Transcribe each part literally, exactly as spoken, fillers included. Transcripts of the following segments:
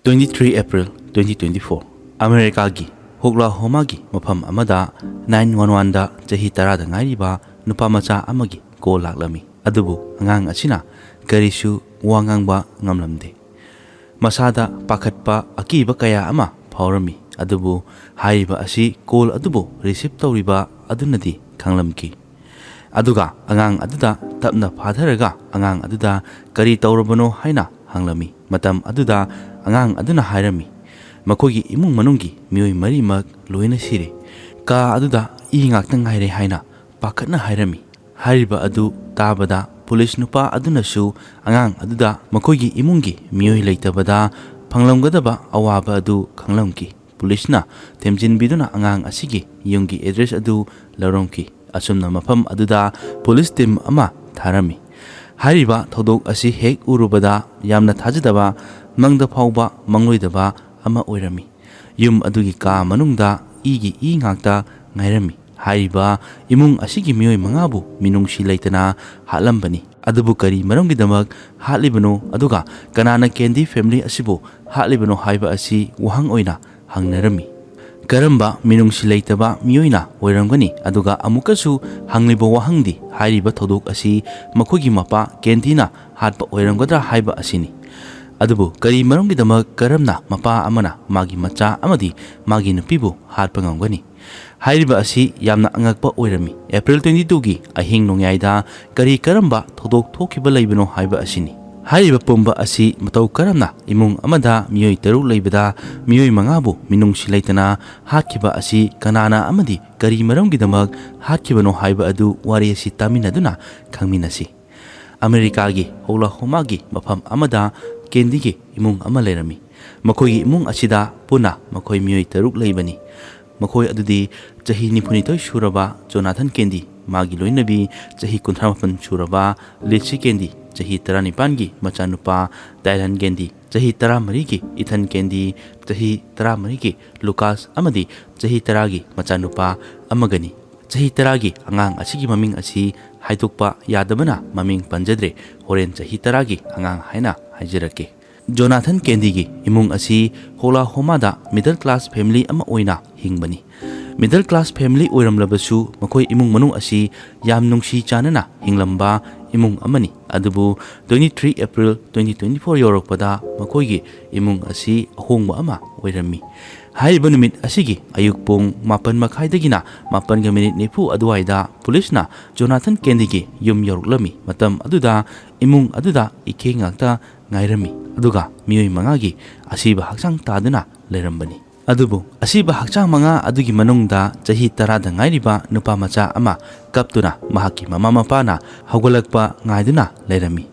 Twenty three April twenty twenty four, ꯑꯃꯦꯔꯤꯀꯥꯒꯤ ꯍꯣꯛꯂꯥꯍꯣꯃꯥꯒꯤ ꯃꯐꯝ ꯑꯃꯗ nine one one ꯗ ꯆꯍꯤ ꯇꯔꯥꯗ ꯉꯥꯏꯔꯤꯕ ꯅꯨꯄꯥ ꯃꯆꯥ ꯑꯃꯒꯤ ꯀꯣꯜ ꯂꯥꯛꯂꯝꯃꯤ꯫ ꯑꯗꯨꯕꯨ ꯑꯉꯥꯡ ꯑꯁꯤꯅ ꯀꯔꯤꯁꯨ ꯋꯥ ꯉꯥꯡꯕ ꯉꯝꯂꯝꯗꯦ꯫ ꯃꯁꯥꯗ ꯄꯥꯈꯠꯄ, ꯑꯀꯤꯕ ꯀꯌꯥ ꯑꯃ ꯐꯥꯎꯔꯝꯃꯤ꯫ ꯑꯗꯨꯕꯨ ꯍꯥꯏꯔꯤꯕ ꯑꯁꯤ ꯀꯣꯜ ꯑꯗꯨꯕꯨ ꯔꯤꯁꯤꯞ ꯇꯧꯔꯤꯕ ꯑꯗꯨꯅꯗꯤ ꯈꯪꯂꯝꯈꯤ꯫ ꯑꯗꯨꯒ ꯑꯉꯥꯡ ꯑꯗꯨꯗ ꯇꯞꯅ ꯐꯥꯊꯔꯒ ꯑꯉꯥꯡ ꯑꯗꯨꯗ ꯀꯔꯤ ꯇꯧꯔꯕꯅꯣ ꯍꯥꯏꯅ ꯍꯪꯂꯝꯃꯤ꯫ ꯃꯇꯝ ꯑꯗꯨꯗ ꯑꯉꯥꯡ ꯑꯗꯨꯅ ꯍꯥꯏꯔꯝꯃꯤ, "ꯃꯈꯣꯏꯒꯤ ꯏꯃꯨꯡ ꯃꯅꯨꯡꯒꯤ ꯃꯤꯑꯣꯏ ꯃꯔꯤꯃꯛ ꯂꯣꯏꯅ ꯁꯤꯔꯦ꯫ ꯀꯥ ꯑꯗꯨꯗ ꯏ ꯉꯥꯛꯇ ꯉꯥꯏꯔꯦ" ꯍꯥꯏꯅ ꯄꯥꯈꯠꯅ ꯍꯥꯏꯔꯝꯃꯤ꯫ ꯍꯥꯏꯔꯤꯕ ꯑꯗꯨ ꯇꯥꯕꯗ ꯄꯨꯂꯤꯁ ꯅꯨꯄꯥ ꯑꯗꯨꯅꯁꯨ ꯑꯉꯥꯡ ꯑꯗꯨꯗ ꯃꯈꯣꯏꯒꯤ ꯏꯃꯨꯡꯒꯤ ꯃꯤꯑꯣꯏ ꯂꯩꯇꯕꯗ ꯐꯪꯂꯝꯒꯗꯕ ꯑꯋꯥꯕ ꯑꯗꯨ ꯈꯪꯂꯝꯈꯤ꯫ ꯄꯨꯂꯤꯁꯅ ꯊꯦꯝꯖꯤꯟꯕꯤꯗꯨꯅ ꯑꯉꯥꯡ ꯑꯁꯤꯒꯤ ꯌꯨꯝꯒꯤ ꯑꯦꯗ꯭ꯔꯦꯁ ꯑꯗꯨ ꯂꯧꯔꯝꯈꯤ꯫ ꯑꯁꯨꯝꯅ ꯃꯐꯝ ꯑꯗꯨꯗ ꯄꯨꯂꯤꯁ ꯇꯤꯝ ꯑꯃ ꯊꯥꯔꯝꯃꯤ꯫ ꯍꯥꯏꯔꯤꯕ ꯊꯧꯗꯣꯛ ꯑꯁꯤ ꯍꯦꯛ ꯎꯔꯨꯕꯗ ꯌꯥꯝꯅ ꯊꯥꯖꯗꯕ, ꯃꯪꯗ ꯐꯥꯎꯕ ꯃꯪꯂꯣꯏꯗꯕ ꯑꯃ ꯑꯣꯏꯔꯝꯃꯤ꯫ ꯌꯨꯝ ꯑꯗꯨꯒꯤ ꯀꯥ ꯃꯅꯨꯡꯗ ꯏꯒꯤ ꯏ ꯉꯥꯛꯇ ꯉꯥꯏꯔꯝꯃꯤ꯫ ꯍꯥꯏꯔꯤꯕ ꯏꯃꯨꯡ ꯑꯁꯤꯒꯤ ꯃꯤꯑꯣꯏ ꯃꯉꯥꯕꯨ ꯃꯤꯅꯨꯡꯁꯤ ꯂꯩꯇꯅ ꯍꯥꯠꯂꯝꯕꯅꯤ꯫ ꯑꯗꯨꯕꯨ ꯀꯔꯤ ꯃꯔꯝꯒꯤꯗꯃꯛ ꯍꯥꯠꯂꯤꯕꯅꯣ, ꯑꯗꯨꯒ ꯀꯅꯥꯅ ꯀꯦꯟꯗꯤ ꯐꯦꯃꯤꯂꯤ ꯑꯁꯤꯕꯨ ꯍꯥꯠꯂꯤꯕꯅꯣ ꯍꯥꯏꯕ ꯑꯁꯤ ꯋꯥꯍꯪ ꯑꯣꯏꯅ ꯍꯪꯅꯔꯝꯃꯤ꯫ ꯀꯔꯝꯕ ꯃꯤꯅꯨꯡꯁꯤ ꯂꯩꯇꯕ ꯃꯤꯑꯣꯏꯅ ꯑꯣꯏꯔꯝꯒꯅꯤ? ꯑꯗꯨꯒ ꯑꯃꯨꯛꯀꯁꯨ ꯍꯪꯂꯤꯕ ꯋꯥꯍꯪꯗꯤ, ꯍꯥꯏꯔꯤꯕ ꯊꯧꯗꯣꯛ ꯑꯁꯤ ꯃꯈꯣꯏꯒꯤ ꯃꯄꯥ ꯀꯦꯟꯗꯤꯅ ꯍꯥꯠꯄ ꯑꯣꯏꯔꯝꯒꯗ꯭ꯔꯥ ꯍꯥꯏꯕ ꯑꯁꯤꯅꯤ꯫ ꯑꯗꯨꯕꯨ ꯀꯔꯤ ꯃꯔꯝꯒꯤꯗꯃꯛ, ꯀꯔꯝꯅ ꯃꯄꯥ ꯑꯃꯅ ꯃꯥꯒꯤ ꯃꯆꯥ ꯑꯃꯗꯤ ꯃꯥꯒꯤ ꯅꯨꯄꯤꯕꯨ ꯍꯥꯠꯄ ꯉꯝꯒꯅꯤ? ꯍꯥꯏꯔꯤꯕ ꯑꯁꯤ ꯌꯥꯝꯅ ꯑꯉꯛꯄ ꯑꯣꯏꯔꯝꯃꯤ꯫ ꯑꯦꯄ꯭ꯔꯤꯜ twenty two ꯒꯤ ꯑꯍꯤꯡ ꯅꯣꯡꯌꯥꯏꯗ ꯀꯔꯤ ꯀꯔꯝꯕ ꯊꯧꯗꯣꯛ ꯊꯣꯛꯈꯤꯕ ꯂꯩꯕꯅꯣ ꯍꯥꯏꯕ ꯑꯁꯤꯅꯤ꯫ ꯍꯥꯏꯔꯤꯕ ꯄꯨꯝꯕ ꯑꯁꯤ ꯃꯇꯧ ꯀꯔꯝꯅ ꯏꯃꯨꯡ ꯑꯃꯗ ꯃꯤꯑꯣꯏ ꯇꯔꯨꯛ ꯂꯩꯕꯗ ꯃꯤꯑꯣꯏ ꯃꯉꯥꯕꯨ ꯃꯤꯅꯨꯡꯁꯤ ꯂꯩꯇꯅ ꯍꯥꯠꯈꯤꯕ ꯑꯁꯤ ꯀꯅꯥꯅ ꯑꯃꯗꯤ ꯀꯔꯤ ꯃꯔꯝꯒꯤꯗꯃꯛ ꯍꯥꯠꯈꯤꯕꯅꯣ ꯍꯥꯏꯕ ꯑꯗꯨ ꯋꯥꯔꯤ ꯑꯁꯤ ꯇꯥꯃꯤꯟꯅꯗꯨꯅ ꯈꯪꯃꯤꯟꯅꯁꯤ꯫ ꯑꯃꯦꯔꯤꯀꯥꯒꯤ ꯍꯣꯛꯂꯥꯍꯣꯃꯥꯒꯤ ꯃꯐꯝ ꯑꯃꯗ ꯀꯦꯟꯗꯤꯒꯤ ꯏꯃꯨꯡ ꯑꯃ ꯂꯩꯔꯝꯃꯤ꯫ ꯃꯈꯣꯏꯒꯤ ꯏꯃꯨꯡ ꯑꯁꯤꯗ ꯄꯨꯟꯅ ꯃꯈꯣꯏ ꯃꯤꯑꯣꯏ ꯇꯔꯨꯛ ꯂꯩꯕꯅꯤ꯫ ꯃꯈꯣꯏ ꯑꯗꯨꯗꯤ ꯆꯍꯤ ꯅꯤꯐꯨꯅꯤꯊꯣꯏ ꯁꯨꯔꯕ ꯖꯣꯅꯥꯊꯟ ꯀꯦꯟꯗꯤ, ꯃꯥꯒꯤ ꯂꯣꯏꯅꯕꯤ ꯆꯍꯤ ꯀꯨꯟꯊ꯭ꯔꯥ ꯃꯥꯄꯟ ꯁꯨꯔꯕ ꯂꯤꯠꯁꯤ ꯀꯦꯟꯗꯤ, ꯆꯍꯤ ꯇꯔꯥꯅꯤꯄꯥꯟꯒꯤ ꯃꯆꯥꯅꯨꯄꯥ ꯗꯥꯏꯂꯟ ꯀꯦꯟꯗꯤ, ꯆꯍꯤ ꯇꯔꯥꯃꯔꯤꯒꯤ ꯏꯊꯟ ꯀꯦꯟꯗꯤ, ꯆꯍꯤ ꯇꯔꯥꯃꯔꯤꯒꯤ ꯂꯨꯀꯥꯁ ꯑꯃꯗꯤ ꯆꯍꯤ ꯇꯔꯥꯒꯤ ꯃꯆꯥꯅꯨꯄꯥ ꯑꯃꯒꯅꯤ꯫ ꯆꯍꯤ ꯇꯔꯥꯒꯤ ꯑꯉꯥꯡ ꯑꯁꯤꯒꯤ ꯃꯃꯤꯡ ꯑꯁꯤ ꯍꯥꯏꯗꯣꯛꯄ ꯌꯥꯗꯕꯅ ꯃꯃꯤꯡ ꯄꯟꯖꯗ꯭ꯔꯦ꯫ ꯍꯣꯔꯦꯟ ꯆꯍꯤ ꯇꯔꯥꯒꯤ ꯑꯉꯥꯡ ꯍꯥꯏꯅ ꯍꯥꯏꯖꯔꯛꯀꯦ꯫ ꯖꯣꯅꯥꯊꯟ ꯀꯦꯟꯗꯤꯒꯤ ꯏꯃꯨꯡ ꯑꯁꯤ ꯍꯣꯂꯥꯍꯣꯃꯥꯗ ꯃꯤꯗꯜ ꯀ꯭ꯂꯥꯁ ꯐꯦꯃꯤꯂꯤ ꯑꯃ ꯑꯣꯏꯅ ꯍꯤꯡꯕꯅꯤ꯫ ꯃꯤꯗꯜ ꯀ꯭ꯂꯥꯁ ꯐꯦꯃꯤꯂꯤ ꯑꯣꯏꯔꯝꯂꯕꯁꯨ, ꯃꯈꯣꯏ ꯏꯃꯨꯡ ꯃꯅꯨꯡ ꯑꯁꯤ ꯌꯥꯝ ꯅꯨꯡꯁꯤ ꯆꯥꯟꯅꯅ ꯍꯤꯡꯂꯝꯕ ꯏꯃꯨꯡ ꯑꯃꯅꯤ꯫ ꯑꯗꯨꯕꯨ twenty three April twenty twenty four ꯌꯧꯔꯛꯄꯗ ꯃꯈꯣꯏꯒꯤ ꯏꯃꯨꯡ ꯑꯁꯤ ꯑꯍꯣꯡꯕ ꯑꯃ ꯑꯣꯏꯔꯝꯃꯤ꯫ ꯍꯥꯏꯔꯤꯕ ꯅꯨꯃꯤꯠ ꯑꯁꯤꯒꯤ ꯑꯌꯨꯛ ꯄꯨꯡ ꯃꯥꯄꯟ ꯃꯈꯥꯏꯗꯒꯤꯅ ꯃꯥꯄꯟꯒ ꯃꯤꯅꯤꯠ ꯅꯤꯐꯨ ꯑꯗꯨꯋꯥꯏꯗ ꯄꯨꯂꯤꯁꯅ ꯖꯣꯅꯥꯊꯟ ꯀꯦꯟꯗꯤꯒꯤ ꯌꯨꯝ ꯌꯧꯔꯛꯂꯝꯃꯤ꯫ ꯃꯇꯝ ꯑꯗꯨꯗ ꯏꯃꯨꯡ ꯑꯗꯨꯗ ꯏꯀꯦ ꯉꯥꯛꯇ ꯉꯥꯏꯔꯝꯃꯤ, ꯑꯗꯨꯒ ꯃꯤꯑꯣꯏ ꯃꯉꯥꯒꯤ ꯑꯁꯤꯕ ꯍꯛꯆꯥꯡ ꯇꯥꯗꯨꯅ ꯂꯩꯔꯝꯕꯅꯤ꯫ ꯑꯗꯨꯕꯨ ꯑꯁꯤꯕ ꯍꯛꯆꯥꯡ ꯃꯉꯥ ꯑꯗꯨꯒꯤ ꯃꯅꯨꯡꯗ ꯆꯍꯤ ꯇꯔꯥꯗ ꯉꯥꯏꯔꯤꯕ ꯅꯨꯄꯥ ꯃꯆꯥ ꯑꯃ ꯀꯞꯇꯨꯅ ꯃꯍꯥꯛꯀꯤ ꯃꯃꯥ ꯃꯄꯥꯅ ꯍꯧꯒꯠꯂꯛꯄ ꯉꯥꯏꯗꯨꯅ ꯂꯩꯔꯝꯃꯤ꯫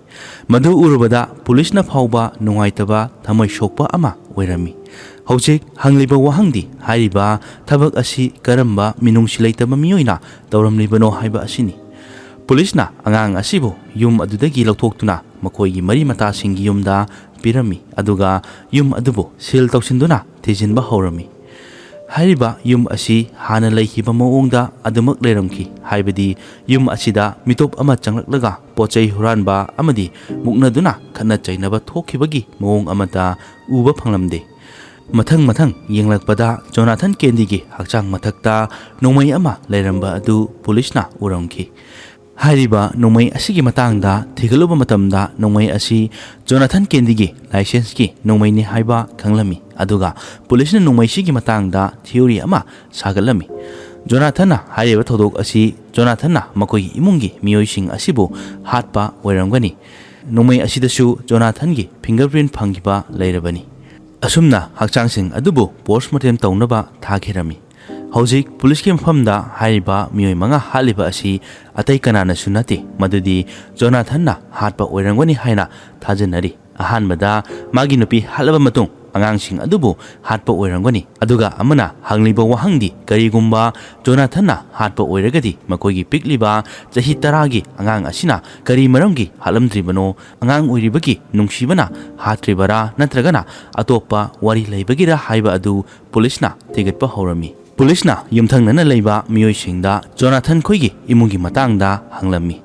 ꯃꯗꯨ ꯎꯔꯨꯕꯗ ꯄꯨꯂꯤꯁꯅ ꯐꯥꯎꯕ ꯅꯨꯡꯉꯥꯏꯇꯕ, ꯊꯃꯣꯏ ꯁꯣꯛꯄ ꯑꯃ ꯑꯣꯏꯔꯝꯃꯤ꯫ ꯍꯧꯖꯤꯛ ꯍꯪꯂꯤꯕ ꯋꯥꯍꯪꯗꯤ, ꯍꯥꯏꯔꯤꯕ ꯊꯕꯛ ꯑꯁꯤ ꯀꯔꯝꯕ ꯃꯤꯅꯨꯡꯁꯤ ꯂꯩꯇꯕ ꯃꯤꯑꯣꯏꯅ ꯇꯧꯔꯝꯂꯤꯕꯅꯣ ꯍꯥꯏꯕ ꯑꯁꯤꯅꯤ꯫ ꯄꯨꯂꯤꯁꯅ ꯑꯉꯥꯡ ꯑꯁꯤꯕꯨ ꯌꯨꯝ ꯑꯗꯨꯗꯒꯤ ꯂꯧꯊꯣꯛꯇꯨꯅ ꯃꯈꯣꯏꯒꯤ ꯃꯔꯤ ꯃꯇꯥꯁꯤꯡꯒꯤ ꯌꯨꯝꯗ ꯄꯤꯔꯝꯃꯤ, ꯑꯗꯨꯒ ꯌꯨꯝ ꯑꯗꯨꯕꯨ ꯁꯤꯜ ꯇꯧꯁꯤꯟꯗꯨꯅ ꯊꯤꯖꯤꯟꯕ ꯍꯧꯔꯝꯃꯤ꯫ ꯍꯥꯏꯔꯤꯕ ꯌꯨꯝ ꯑꯁꯤ ꯍꯥꯟꯅ ꯂꯩꯈꯤꯕ ꯃꯑꯣꯡꯗ ꯑꯗꯨꯃꯛ ꯂꯩꯔꯝꯈꯤ, ꯍꯥꯏꯕꯗꯤ ꯌꯨꯝ ꯑꯁꯤꯗ ꯃꯤꯇꯣꯞ ꯑꯃ ꯆꯪꯂꯛꯂꯒ ꯄꯣꯠ ꯆꯩ ꯍꯨꯔꯥꯟꯕ ꯑꯃꯗꯤ ꯃꯨꯛꯅꯗꯨꯅ ꯈꯠꯅ ꯆꯩꯅꯕ ꯊꯣꯛꯈꯤꯕꯒꯤ ꯃꯑꯣꯡ ꯑꯃꯠꯇ ꯎꯕ ꯐꯪꯂꯝꯗꯦ꯫ ꯃꯊꯪ ꯃꯊꯪ ꯌꯦꯡꯂꯛꯄꯗ ꯖꯣꯅꯥꯊꯟ ꯀꯦꯟꯗꯤꯒꯤ ꯍꯛꯆꯥꯡ ꯃꯊꯛꯇ ꯅꯣꯡꯃꯩ ꯑꯃ ꯂꯩꯔꯝꯕ ꯑꯗꯨ ꯄꯨꯂꯤꯁꯅ ꯎꯔꯝꯈꯤ꯫ ꯍꯥꯏꯔꯤꯕ ꯅꯣꯡꯃꯩ ꯑꯁꯤꯒꯤ ꯃꯇꯥꯡꯗ ꯊꯤꯒꯠꯂꯨꯕ ꯃꯇꯝꯗ, ꯅꯣꯡꯃꯩ ꯑꯁꯤ ꯖꯣꯅꯥꯊꯟ ꯀꯦꯟꯗꯤꯒꯤ ꯂꯥꯏꯁꯦꯟꯁꯀꯤ ꯅꯣꯡꯃꯩꯅꯤ ꯍꯥꯏꯕ ꯈꯪꯂꯝꯃꯤ, ꯑꯗꯨꯒ ꯄꯨꯂꯤꯁꯅ ꯅꯣꯡꯃꯩꯁꯤꯒꯤ ꯃꯇꯥꯡꯗ ꯊꯤꯑꯣꯔꯤ ꯑꯃ ꯁꯥꯒꯠꯂꯝꯃꯤ꯫ ꯖꯣꯅꯥꯊꯟꯅ ꯍꯥꯏꯔꯤꯕ ꯊꯧꯗꯣꯛ ꯑꯁꯤ ꯖꯣꯅꯥꯊꯟꯅ ꯃꯈꯣꯏꯒꯤ ꯏꯃꯨꯡꯒꯤ ꯃꯤꯑꯣꯏꯁꯤꯡ ꯑꯁꯤꯕꯨ ꯍꯥꯠꯄ ꯑꯣꯏꯔꯝꯒꯅꯤ꯫ ꯅꯣꯡꯃꯩ ꯑꯁꯤꯗꯁꯨ ꯖꯣꯅꯥꯊꯟꯒꯤ ꯐꯤꯡꯒꯔ ꯄ꯭ꯔꯤꯟ ꯐꯪꯈꯤꯕ ꯂꯩꯔꯕꯅꯤ꯫ ꯑꯁꯨꯝꯅ ꯍꯛꯆꯥꯡꯁꯤꯡ ꯑꯗꯨꯕꯨ ꯄꯣꯁꯃꯣꯔꯇꯦꯝ ꯇꯧꯅꯕ ꯊꯥꯈꯤꯔꯝꯃꯤ꯫ ꯍꯧꯖꯤꯛ ꯄꯨꯂꯤꯁꯀꯤ ꯃꯐꯝꯗ ꯍꯥꯏꯔꯤꯕ ꯃꯤꯑꯣꯏ ꯃꯉꯥ ꯍꯥꯠꯂꯤꯕ ꯑꯁꯤ ꯑꯇꯩ ꯀꯅꯥꯅꯁꯨ ꯅꯠꯇꯦ, ꯃꯗꯨꯗꯤ ꯖꯣꯅꯥꯊꯟꯅ ꯍꯥꯠꯄ ꯑꯣꯏꯔꯝꯒꯅꯤ ꯍꯥꯏꯅ ꯊꯥꯖꯅꯔꯤ꯫ ꯑꯍꯥꯟꯕꯗ ꯃꯥꯒꯤ ꯅꯨꯄꯤ ꯍꯥꯠꯂꯕ ꯃꯇꯨꯡ ꯑꯉꯥꯡꯁꯤꯡ ꯑꯗꯨꯕꯨ ꯍꯥꯠꯄ ꯑꯣꯏꯔꯝꯒꯅꯤ꯫ ꯑꯗꯨꯒ ꯑꯃꯅ ꯍꯪꯂꯤꯕ ꯋꯥꯍꯪꯗꯤ, ꯀꯔꯤꯒꯨꯝꯕ ꯖꯣꯅꯥꯊꯟꯅ ꯍꯥꯠꯄ ꯑꯣꯏꯔꯒꯗꯤ ꯃꯈꯣꯏꯒꯤ ꯄꯤꯛꯂꯤꯕ ꯆꯍꯤ ꯇꯔꯥꯒꯤ ꯑꯉꯥꯡ ꯑꯁꯤꯅ ꯀꯔꯤ ꯃꯔꯝꯒꯤ ꯍꯥꯠꯂꯝꯗ꯭ꯔꯤꯕꯅꯣ? ꯑꯉꯥꯡ ꯑꯣꯏꯔꯤꯕꯒꯤ ꯅꯨꯡꯁꯤꯕꯅ ꯍꯥꯠꯇ꯭ꯔꯤꯕꯔꯥ, ꯅꯠꯇ꯭ꯔꯒꯅ ꯑꯇꯣꯞꯄ ꯋꯥꯔꯤ ꯂꯩꯕꯒꯤꯔꯥ ꯍꯥꯏꯕ ꯑꯗꯨ ꯄꯨꯂꯤꯁꯅ ꯊꯤꯒꯠꯄ ꯍꯧꯔꯝꯃꯤ꯫ ꯄꯨꯂꯤꯁꯅ ꯌꯨꯝꯊꯪꯅꯅ ꯂꯩꯕ ꯃꯤꯑꯣꯏꯁꯤꯡꯗ ꯖꯣꯅꯥꯊꯟ ꯈꯣꯏꯒꯤ ꯏꯃꯨꯡꯒꯤ ꯃꯇꯥꯡꯗ ꯍꯪꯂꯝꯃꯤ꯫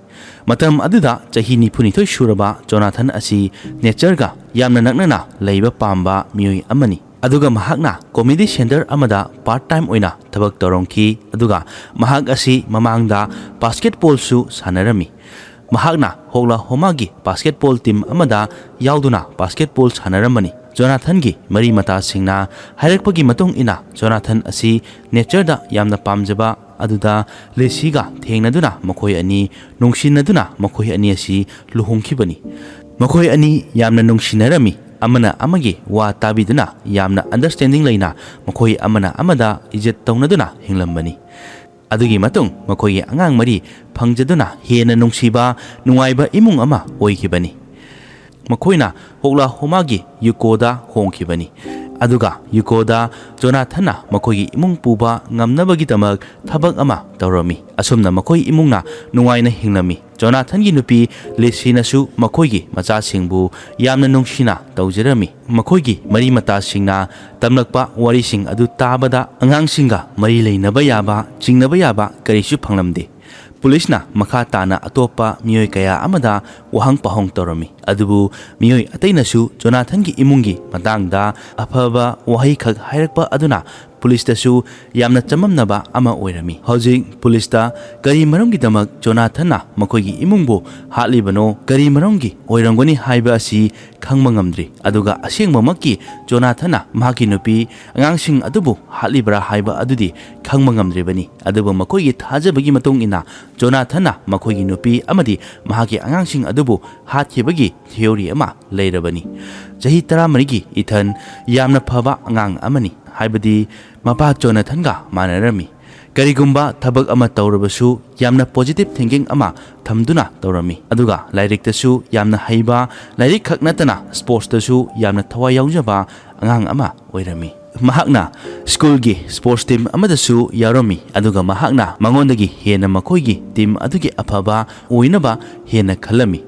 ꯃꯇꯝ ꯑꯗꯨꯗ ꯆꯍꯤ ꯅꯤꯐꯨꯅꯤꯊꯣꯏ ꯁꯨꯔꯕ ꯖꯣꯅꯥꯊꯟ ꯑꯁꯤ ꯅꯦꯆꯔꯒ ꯌꯥꯝꯅ ꯅꯛꯅꯅ ꯂꯩꯕ ꯄꯥꯝꯕ ꯃꯤꯑꯣꯏ ꯑꯃꯅꯤ꯫ ꯑꯗꯨꯒ ꯃꯍꯥꯛꯅ ꯀꯣꯃꯦꯗꯤ ꯁꯦꯟꯇꯔ ꯑꯃꯗ ꯄꯥꯔꯠ ꯇꯥꯏꯝ ꯑꯣꯏꯅ ꯊꯕꯛ ꯇꯧꯔꯝꯈꯤ꯫ ꯑꯗꯨꯒ ꯃꯍꯥꯛ ꯑꯁꯤ ꯃꯃꯥꯡꯗ ꯕꯥꯁꯀꯦꯠꯕꯣꯜꯁꯨ ꯁꯥꯟꯅꯔꯝꯃꯤ꯫ ꯃꯍꯥꯛꯅ ꯍꯣꯛꯂꯥꯍꯣꯃꯥꯒꯤ ꯕꯥꯁꯀꯦꯠꯕꯣꯜ ꯇꯤꯝ ꯑꯃꯗ ꯌꯥꯎꯗꯨꯅ ꯕꯥꯁꯀꯦꯠꯕꯣꯜ ꯁꯥꯟꯅꯔꯝꯕꯅꯤ꯫ ꯖꯣꯅꯥꯊꯟꯒꯤ ꯃꯔꯤ ꯃꯇꯥꯁꯤꯡꯅ ꯍꯥꯏꯔꯛꯄꯒꯤ ꯃꯇꯨꯡ ꯏꯟꯅ, ꯖꯣꯅꯥꯊꯟ ꯑꯁꯤ ꯅꯦꯆꯔꯗ ꯌꯥꯝꯅ ꯄꯥꯝꯖꯕ ꯑꯗꯨꯗ ꯂꯦꯁꯤꯒ ꯊꯦꯡꯅꯗꯨꯅ ꯃꯈꯣꯏ ꯑꯅꯤ ꯅꯨꯡꯁꯤꯅꯗꯨꯅ ꯃꯈꯣꯏ ꯑꯅꯤ ꯑꯁꯤ ꯂꯨꯍꯣꯡꯈꯤꯕꯅꯤ꯫ ꯃꯈꯣꯏ ꯑꯅꯤ ꯌꯥꯝꯅ ꯅꯨꯡꯁꯤꯅꯔꯝꯃꯤ꯫ ꯑꯃꯅ ꯑꯃꯒꯤ ꯋꯥ ꯇꯥꯕꯤꯗꯨꯅ ꯌꯥꯝꯅ ꯑꯟꯗꯔꯁ꯭ꯇꯦꯟꯗꯤꯡ ꯂꯩꯅ ꯃꯈꯣꯏ ꯑꯃꯅ ꯑꯃꯗ ꯏꯖꯠ ꯇꯧꯅꯗꯨꯅ ꯍꯤꯡꯂꯝꯕꯅꯤ꯫ ꯑꯗꯨꯒꯤ ꯃꯇꯨꯡ ꯃꯈꯣꯏꯒꯤ ꯑꯉꯥꯡ ꯃꯔꯤ ꯐꯪꯖꯗꯨꯅ ꯍꯦꯟꯅ ꯅꯨꯡꯁꯤꯕ, ꯅꯨꯡꯉꯥꯏꯕ ꯏꯃꯨꯡ ꯑꯃ ꯑꯣꯏꯈꯤꯕꯅꯤ꯫ ꯃꯈꯣꯏꯅ ꯍꯣꯛꯂꯥꯍꯣꯃꯥꯒꯤ ꯌꯨꯀꯣꯗ ꯍꯣꯡꯈꯤꯕꯅꯤ꯫ ꯑꯗꯨꯒ ꯌꯨꯀꯣꯗ ꯖꯣꯅꯥꯊꯟꯅ ꯃꯈꯣꯏꯒꯤ ꯏꯃꯨꯡ ꯄꯨꯕ ꯉꯝꯅꯕꯒꯤꯗꯃꯛ ꯊꯕꯛ ꯑꯃ ꯇꯧꯔꯝꯃꯤ꯫ ꯑꯁꯨꯝꯅ ꯃꯈꯣꯏ ꯏꯃꯨꯡꯅ ꯅꯨꯡꯉꯥꯏꯅ ꯍꯤꯡꯂꯝꯃꯤ꯫ ꯖꯣꯅꯥꯊꯟꯒꯤ ꯅꯨꯄꯤ ꯂꯦꯁꯤꯅꯁꯨ ꯃꯈꯣꯏꯒꯤ ꯃꯆꯥꯁꯤꯡꯕꯨ ꯌꯥꯝꯅ ꯅꯨꯡꯁꯤꯅ ꯇꯧꯖꯔꯝꯃꯤ꯫ ꯃꯈꯣꯏꯒꯤ ꯃꯔꯤ ꯃꯇꯥꯁꯤꯡꯅ ꯇꯝꯂꯛꯄ ꯋꯥꯔꯤꯁꯤꯡ ꯑꯗꯨ ꯇꯥꯕꯗ ꯑꯉꯥꯡꯁꯤꯡꯒ ꯃꯔꯤ ꯂꯩꯅꯕ ꯌꯥꯕ, ꯆꯤꯡꯅꯕ ꯌꯥꯕ ꯀꯔꯤꯁꯨ ꯐꯪꯂꯝꯗꯦ꯫ ꯄꯨꯂꯤꯁꯅ ꯃꯈꯥ ꯇꯥꯅ ꯑꯇꯣꯞꯄ ꯃꯤꯑꯣꯏ ꯀꯌꯥ ꯑꯃꯗ ꯋꯥꯍꯪ ꯄꯥꯎꯍꯪ ꯇꯧꯔꯝꯃꯤ, ꯑꯗꯨꯕꯨ ꯃꯤꯑꯣꯏ ꯑꯇꯩꯅꯁꯨ ꯖꯣꯅꯥꯊꯟꯒꯤ ꯏꯃꯨꯡꯒꯤ ꯃꯇꯥꯡꯗ ꯑꯐꯕ ꯋꯥꯍꯩꯈꯛ ꯍꯥꯏꯔꯛꯄ ꯑꯗꯨꯅ ꯄꯨꯂꯤꯁꯇꯁꯨ ꯌꯥꯝꯅ ꯆꯃꯝꯅꯕ ꯑꯃ ꯑꯣꯏꯔꯝꯃꯤ꯫ ꯍꯧꯖꯤꯛ ꯄꯨꯂꯤꯁꯇ ꯀꯔꯤ ꯃꯔꯝꯒꯤꯗꯃꯛ ꯖꯣꯅꯥꯊꯟꯅ ꯃꯈꯣꯏꯒꯤ ꯏꯃꯨꯡꯕꯨ ꯍꯥꯠꯂꯤꯕꯅꯣ, ꯀꯔꯤ ꯃꯔꯝꯒꯤ ꯑꯣꯏꯔꯝꯒꯅꯤ ꯍꯥꯏꯕ ꯑꯁꯤ ꯈꯪꯕ ꯉꯝꯗ꯭ꯔꯤ꯫ ꯑꯗꯨꯒ ꯑꯁꯦꯡꯕꯃꯛꯀꯤ ꯖꯣꯅꯥꯊꯟꯅ ꯃꯍꯥꯛꯀꯤ ꯅꯨꯄꯤ, ꯑꯉꯥꯡꯁꯤꯡ ꯑꯗꯨꯕꯨ ꯍꯥꯠꯂꯤꯕ꯭ꯔꯥ ꯍꯥꯏꯕ ꯑꯗꯨꯗꯤ ꯈꯪꯕ ꯉꯝꯗ꯭ꯔꯤꯕꯅꯤ꯫ ꯑꯗꯨꯕꯨ ꯃꯈꯣꯏꯒꯤ ꯊꯥꯖꯕꯒꯤ ꯃꯇꯨꯡ ꯏꯟꯅ ꯖꯣꯅꯥꯊꯟꯅ ꯃꯈꯣꯏꯒꯤ ꯅꯨꯄꯤ ꯑꯃꯗꯤ ꯃꯍꯥꯛꯀꯤ ꯑꯉꯥꯡꯁꯤꯡ ꯑꯗꯨꯕꯨ ꯍꯥꯠꯈꯤꯕꯒꯤ ꯊꯤꯑꯣꯔꯤ ꯑꯃ ꯂꯩꯔꯕꯅꯤ꯫ ꯆꯍꯤ ꯇꯔꯥꯃꯔꯤꯒꯤ ꯏꯊꯟ ꯌꯥꯝꯅ ꯐꯕ ꯑꯉꯥꯡ ꯑꯃꯅꯤ, ꯍꯥꯏꯕꯗꯤ ꯃꯄꯥ ꯖꯣꯅꯥꯊꯟꯒ ꯃꯥꯟꯅꯔꯝꯃꯤ꯫ ꯀꯔꯤꯒꯨꯝꯕ ꯊꯕꯛ ꯑꯃ ꯇꯧꯔꯕꯁꯨ ꯌꯥꯝꯅ ꯄꯣꯖꯤꯇꯤꯚ ꯊꯤꯡꯀꯤꯡ ꯑꯃ ꯊꯝꯗꯨꯅ ꯇꯧꯔꯝꯃꯤ꯫ ꯑꯗꯨꯒ ꯂꯥꯏꯔꯤꯛꯇꯁꯨ ꯌꯥꯝꯅ ꯍꯩꯕ, ꯂꯥꯏꯔꯤꯛ ꯈꯛ ꯅꯠꯇꯅ ꯁ꯭ꯄꯣꯔꯠꯁꯇꯁꯨ ꯌꯥꯝꯅ ꯊꯋꯥꯏ ꯌꯥꯎꯖꯕ ꯑꯉꯥꯡ ꯑꯃ ꯑꯣꯏꯔꯝꯃꯤ꯫ ꯃꯍꯥꯛꯅ ꯁ꯭ꯀꯨꯜꯒꯤ ꯁ꯭ꯄꯣꯔꯠꯁ ꯇꯤꯝ ꯑꯃꯗꯁꯨ ꯌꯥꯎꯔꯝꯃꯤ, ꯑꯗꯨꯒ ꯃꯍꯥꯛꯅ ꯃꯉꯣꯟꯗꯒꯤ ꯍꯦꯟꯅ ꯃꯈꯣꯏꯒꯤ ꯇꯤꯝ ꯑꯗꯨꯒꯤ ꯑꯐꯕ ꯑꯣꯏꯅꯕ ꯍꯦꯟꯅ ꯈꯜꯂꯝꯃꯤ꯫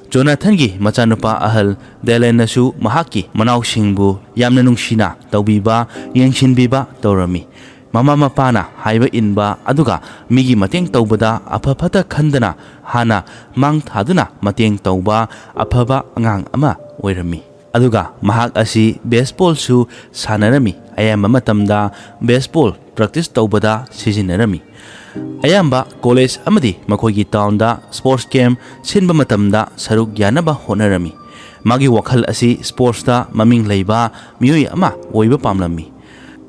ꯖꯣꯅꯥꯊꯟꯒꯤ ꯃꯆꯥꯅꯨꯄꯥ ꯑꯍꯜ ꯗꯦꯂꯦꯟꯅꯁꯨ ꯃꯍꯥꯛꯀꯤ ꯃꯅꯥꯎꯁꯤꯡꯕꯨ ꯌꯥꯝꯅ ꯅꯨꯡꯁꯤꯅ ꯇꯧꯕꯤꯕ, ꯌꯦꯡꯁꯤꯟꯕꯤꯕ ꯇꯧꯔꯝꯃꯤ꯫ ꯃꯃꯥ ꯃꯄꯥꯅ ꯍꯥꯏꯕ ꯏꯟꯕ, ꯑꯗꯨꯒ ꯃꯤꯒꯤ ꯃꯇꯦꯡ ꯇꯧꯕꯗ ꯑꯐ ꯐꯠꯇ ꯈꯟꯗꯅ ꯍꯥꯟꯅ ꯃꯥꯡ ꯊꯥꯗꯨꯅ ꯃꯇꯦꯡ ꯇꯧꯕ ꯑꯐꯕ ꯑꯉꯥꯡ ꯑꯃ ꯑꯣꯏꯔꯝꯃꯤ꯫ ꯑꯗꯨꯒ ꯃꯍꯥꯛ ꯑꯁꯤ ꯕꯦꯁꯕꯣꯜꯁꯨ ꯁꯥꯟꯅꯔꯝꯃꯤ꯫ ꯑꯌꯥꯝꯕ ꯃꯇꯝꯗ ꯕꯦꯁꯕꯣꯜ ꯄ꯭ꯔꯦꯛꯇꯤꯁ ꯇꯧꯕꯗ ꯁꯤꯖꯤꯟꯅꯔꯝꯃꯤ꯫ ꯑꯌꯥꯝꯕ ꯀꯣꯂꯦꯖ ꯑꯃꯗꯤ ꯃꯈꯣꯏꯒꯤ ꯇꯥꯎꯟꯗ ꯁ꯭ꯄꯣꯔꯠꯁ ꯀꯦꯝꯞ ꯁꯤꯟꯕ ꯃꯇꯝꯗ ꯁꯔꯨꯛ ꯌꯥꯅꯕ ꯍꯣꯠꯅꯔꯝꯃꯤ꯫ ꯃꯥꯒꯤ ꯋꯥꯈꯜ ꯑꯁꯤ ꯁ꯭ꯄꯣꯔꯠꯁꯇ ꯃꯃꯤꯡ ꯂꯩꯕ ꯃꯤꯑꯣꯏ ꯑꯃ ꯑꯣꯏꯕ ꯄꯥꯝꯂꯝꯃꯤ꯫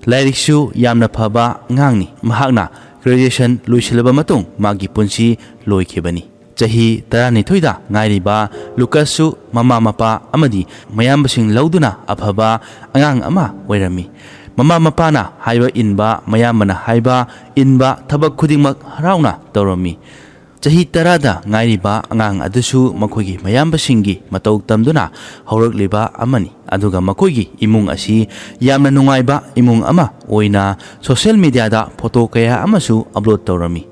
ꯂꯥꯏꯔꯤꯛꯁꯨ ꯌꯥꯝꯅ ꯐꯕ ꯑꯉꯥꯡꯅꯤ꯫ ꯃꯍꯥꯛꯅ ꯒ꯭ꯔꯦꯖꯨꯑꯦꯁꯟ ꯂꯣꯏꯁꯤꯜꯂꯕ ꯃꯇꯨꯡ ꯃꯥꯒꯤ ꯄꯨꯟꯁꯤ ꯂꯣꯏꯈꯤꯕꯅꯤ꯫ ꯆꯍꯤ ꯇꯔꯥꯅꯤꯊꯣꯏꯗ ꯉꯥꯏꯔꯤꯕ ꯂꯨꯀꯁꯁꯨ ꯃꯃꯥ ꯃꯄꯥ ꯑꯃꯗꯤ ꯃꯌꯥꯝꯕꯁꯤꯡ ꯂꯧꯗꯨꯅ ꯑꯐꯕ ꯑꯉꯥꯡ ꯑꯃ ꯑꯣꯏꯔꯝꯃꯤ꯫ ꯃꯃꯥ ꯃꯄꯥꯅ ꯍꯥꯏꯕ ꯏꯟꯕ, ꯃꯌꯥꯝꯕꯅ ꯍꯥꯏꯕ ꯏꯟꯕ ꯊꯕꯛ ꯈꯨꯗꯤꯡꯃꯛ ꯍꯔꯥꯎꯅ ꯇꯧꯔꯝꯃꯤ꯫ ꯆꯍꯤ ꯇꯔꯥꯗ ꯉꯥꯏꯔꯤꯕ ꯑꯉꯥꯡ ꯑꯗꯨꯁꯨ ꯃꯈꯣꯏꯒꯤ ꯃꯌꯥꯝꯕꯁꯤꯡꯒꯤ ꯃꯇꯧ ꯇꯝꯗꯨꯅ ꯍꯧꯔꯛꯂꯤꯕ ꯑꯃꯅꯤ꯫ ꯑꯗꯨꯒ ꯃꯈꯣꯏꯒꯤ ꯏꯃꯨꯡ ꯑꯁꯤ ꯌꯥꯝꯅ ꯅꯨꯡꯉꯥꯏꯕ ꯏꯃꯨꯡ ꯑꯃ ꯑꯣꯏꯅ ꯁꯣꯁꯤꯌꯦꯜ ꯃꯤꯗꯤꯌꯥꯗ ꯐꯣꯇꯣ ꯀꯌꯥ ꯑꯃꯁꯨ ꯑꯞꯂꯣꯗ ꯇꯧꯔꯝꯃꯤ꯫